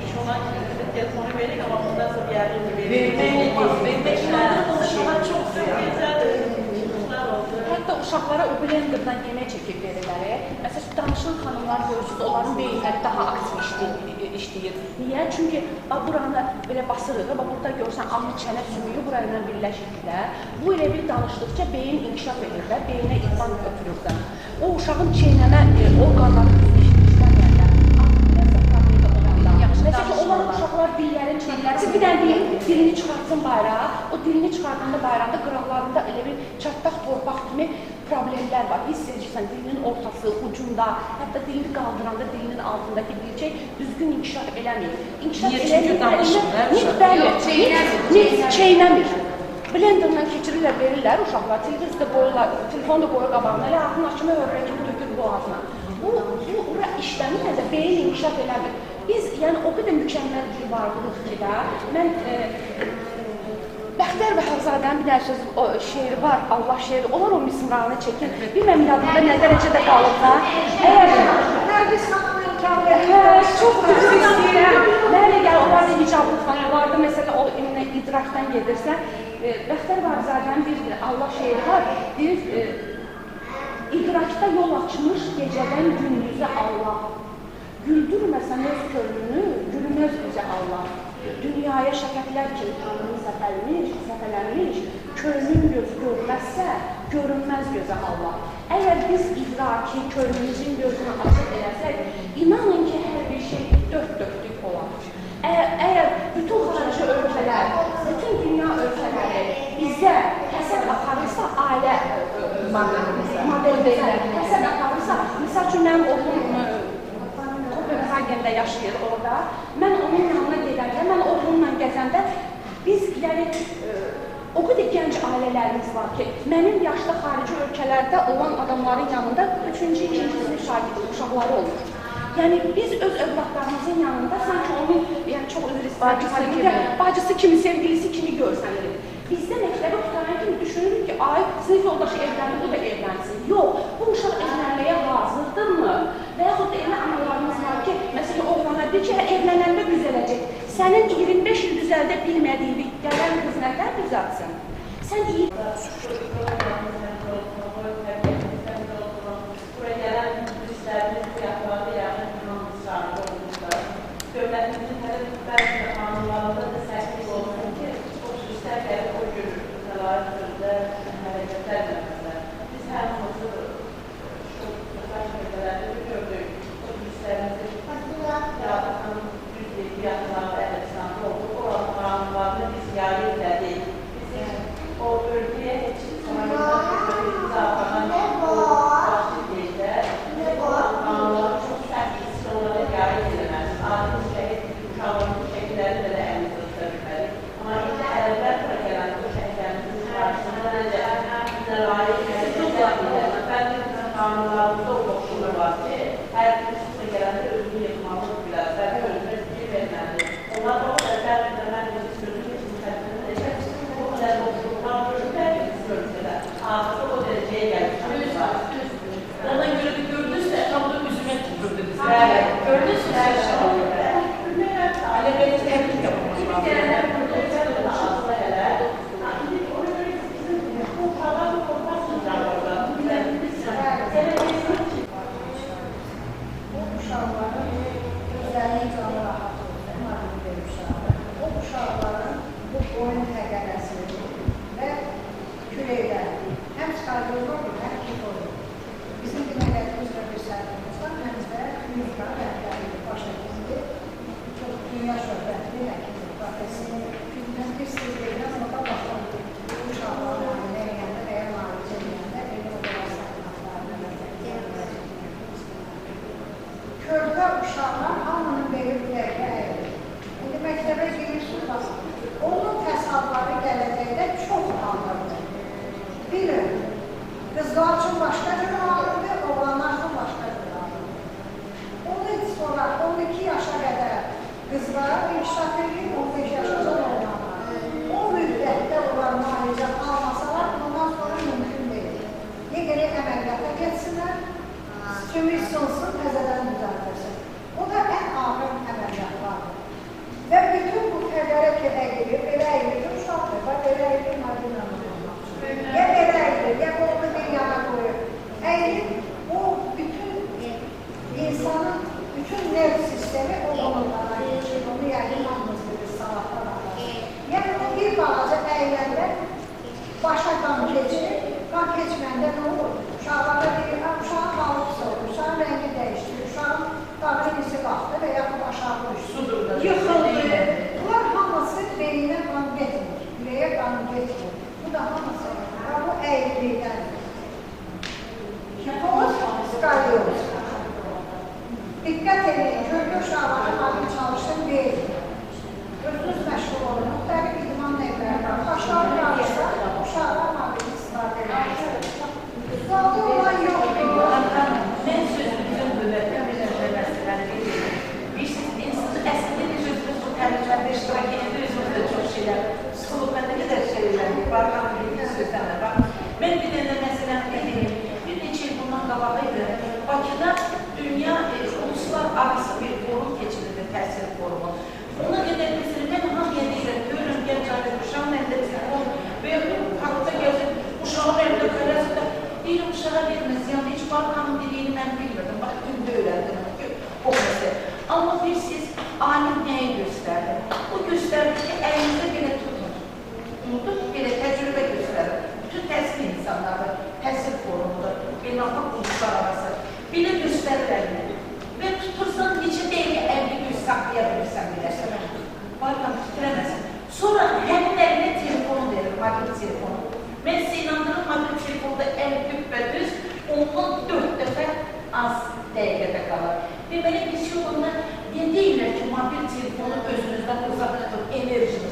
iş olan kimi telefonu veririk, amma bundan sonra yəqin ki, vermək olmaz. Vermək inandırıb uşaqlar çox gözəl çıxışlar oldu. Hətta uşaqlara o blenderdan yemək çəkib verirlər. Məsələn, danışan xanımlar görürsünüz, onların beyinləri daha aktiv işləyir. Niyə? Çünki bax, buranı belə basırıq, bax, burada görürsən, alnı çənə sümüyü burayla birləşirlər. Bu elə bir danışdıqca beyin inkişaf edir və beyinə idman ötürürsən. O uşağın çeynəmə orqanları işləməyəndə, artikulyasiya problemi olanda, məsələn, onlar uşaqlar dillərin çeynələri, bir dənə dilini çıxartsın bayrağa, o dilini çıxardanda bayrağında qıraqlarında elə bir çatdaq torpaq kimi problemlər var. Hiss edirsən dilinin ortası, ucunda, hətta dilini qaldıranda dilinin altındakı dilcək düzgün inkişaf eləmir. İnkişaf eləmir, çeynəmir. Blenderla keçirirlər, verirlər uşaqlar, televizorda qoyurlar, telefonu da qoyur qabağına, elə ağzını açma övrək kimi tökür boğazına. Bu ora işləmir də beyin inkişaf eləmir. Biz, yəni o qədər mükəmməl bir varlığıq ki də, mən Bəxtər Vahabzadənin bir dənə söz şeiri var, Allah şeiri, onlar o misrağını çəkin. Bilməm yadımda nə dərəcədə qalıb da. Əgər Nərgiz xanımın imkan verir. Çox üzr istəyirəm. Mənə elə gəlir, onlar da hicablı xanımlarda, məsələn, o idrakdan gedirsə, Bəxtər Vahabzadənin bir Allah şeiri var, deyir, idrakda yol açmış gecədən gündüzə Allah. Güldürməsən öz könlünü, gülməz üzə Allah. Dünyaya şəfəqlər kimi Tanrını səpələnmiş, könlün gözü görməzsə, görünməz gözə Allah. Əgər biz idraki, könlümüzün gözünü açıq eləsək, inanın ki, hər bir şey dörd dörtlük olar. Əgər bütün xarici ölkələr, bütün dünya ölkələri bizə həsəd aparırsa, ailə modelimizə həsəd aparırsa, misal üçün, mənim oğlum Kopenhagendə yaşayır orada. Mən onun yanına gedəndə, mən oğlumla gəzəndə biz, yəni, o qədər gənc ailələrimiz var ki, mənim yaşda xarici ölkələrdə olan adamların yanında 3-cü, 2-ci sinif şagirdi uşaqları olur. Yəni, biz öz övladlarımızın yanında sanki onun, yəni çox üzr istəyirəm, bacısı kimi, sevgilisi kimi görsənirik. Bizdə məktəbə qurtaran kimi düşünürük ki, ay, sinif yoldaşı evləndi, bu da evlənsin. Yox, bu uşaq evlənməyə hazırdırmı? Və yaxud da elə analarımız var ki, məsələn, oğlana deyir ki, evlənəndə düzələcək. Sənin 25 il düzəldə bilmədiyi gələn qız nədən düzəltsin? Sən Buraya gələn turistlərimiz bu yaxınlarda yəqin hamısı şahid olmuşlar. Dövlətimizin hələ bəzi qanunlarında da sərtlik olsun ki, o turistlər gəlib o cür layiq sözlər, hərəkətlər eləməzlər. Biz hamımızı şu mesaj şəbəkələrində də gördük. O turistlərimizi Yağdı düz deyib, bu yaxınlarda Ərəbistanda oldu. Oranın qanunlarını biz riayət elədik. Bizim o bölgəyə heç samolyotlar aparan o başlı deyirlər. Oranın qanunları çox sərt, biz onlara riayət eləməliyik. Adi şəhid uşaqların şəkillərini belə əlimizdə tuta bilmərik. Amma indi ərəblər bura gələn o şəhidlərimizin qarşısında necə bizə layiq hərəkətlər edirlər. Bəzi bizim qanunlarımızda o qoşulur var ki, hər turistə gələndə özünü yıxmalı bilər, bəzi özünə fikir verməlidir. Onlar da o qədər bəzi də mən özü sözüm heç müxəddimdə necə o qədər qoşulurlar görürlər ki, bizim ölkədə. Axırda o dərəcəyə gəlmişlər. Ona görə də gördünüzsə, tam da üzümə tüpürdü bizə. Bəli. Gördünüzsə, Ailə belə təbrik yapılmış. Gələnlər burada olacaq, hələ. İndi ona görə bizim bu uşaqlar da qorxmasınlar orada. Biz elə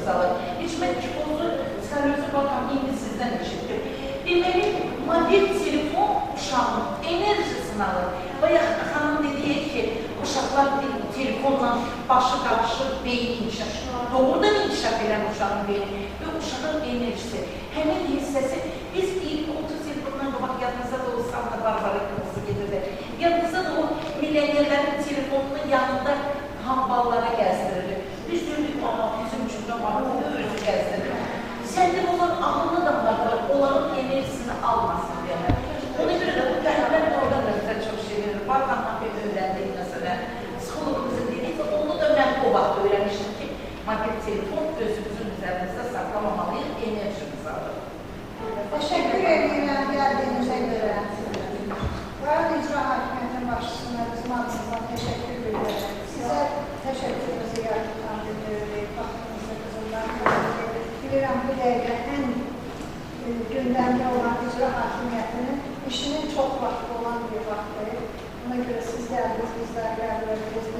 enerjimizi alır. Heç mən kifozu, skalyozu baxam, indi sizdən eşitdim. Deməli, mobil telefon uşağın enerjisini alır. Bayaq xanım dediyi ki, uşaqlar telefonla başı qarışır, beyin inkişaf. Doğrudan inkişaf edən uşağın beyni və uşağın enerjisi. Həmin hissəsi, biz 20-30 il bundan qabaq yadınızda da o Santa Barbara kızı gedirdi. Yadınızda da o milyonerlərin telefonunun yanında hamballara gəzdirirdi. Biz dedik, amma bizim üçün də var, onu özü gəzdirir. Səndə olan ağıllı adamlar var, onların enerjisini almasın deyərlər. Ona görə də bu qəhvər oradan da bizə çox şey verir. Barxandan bir öyrəndik məsələn, psixoloqumuzun dediyi ki, onu da mən o vaxt öyrənmişdim ki, mobil telefon özümüzün üzərimizdə saxlamamalıyıq, enerjimizi alır. Təşəkkür edirəm gəldiyinizə görə. Rayon İcra Hakimiyyətinin başçısına bizim adımızdan təşəkkür bildirirəm. Sizə təşəkkürümüzü yaratan bildiririk, vaxtınızı qızıldan bilirəm bu dəqiqə ən gündəmdə olan icra hakimiyyətinin işinin çox vaxtı olan bir vaxtdır. Ona görə siz gəldiniz, bizlər gəldiniz.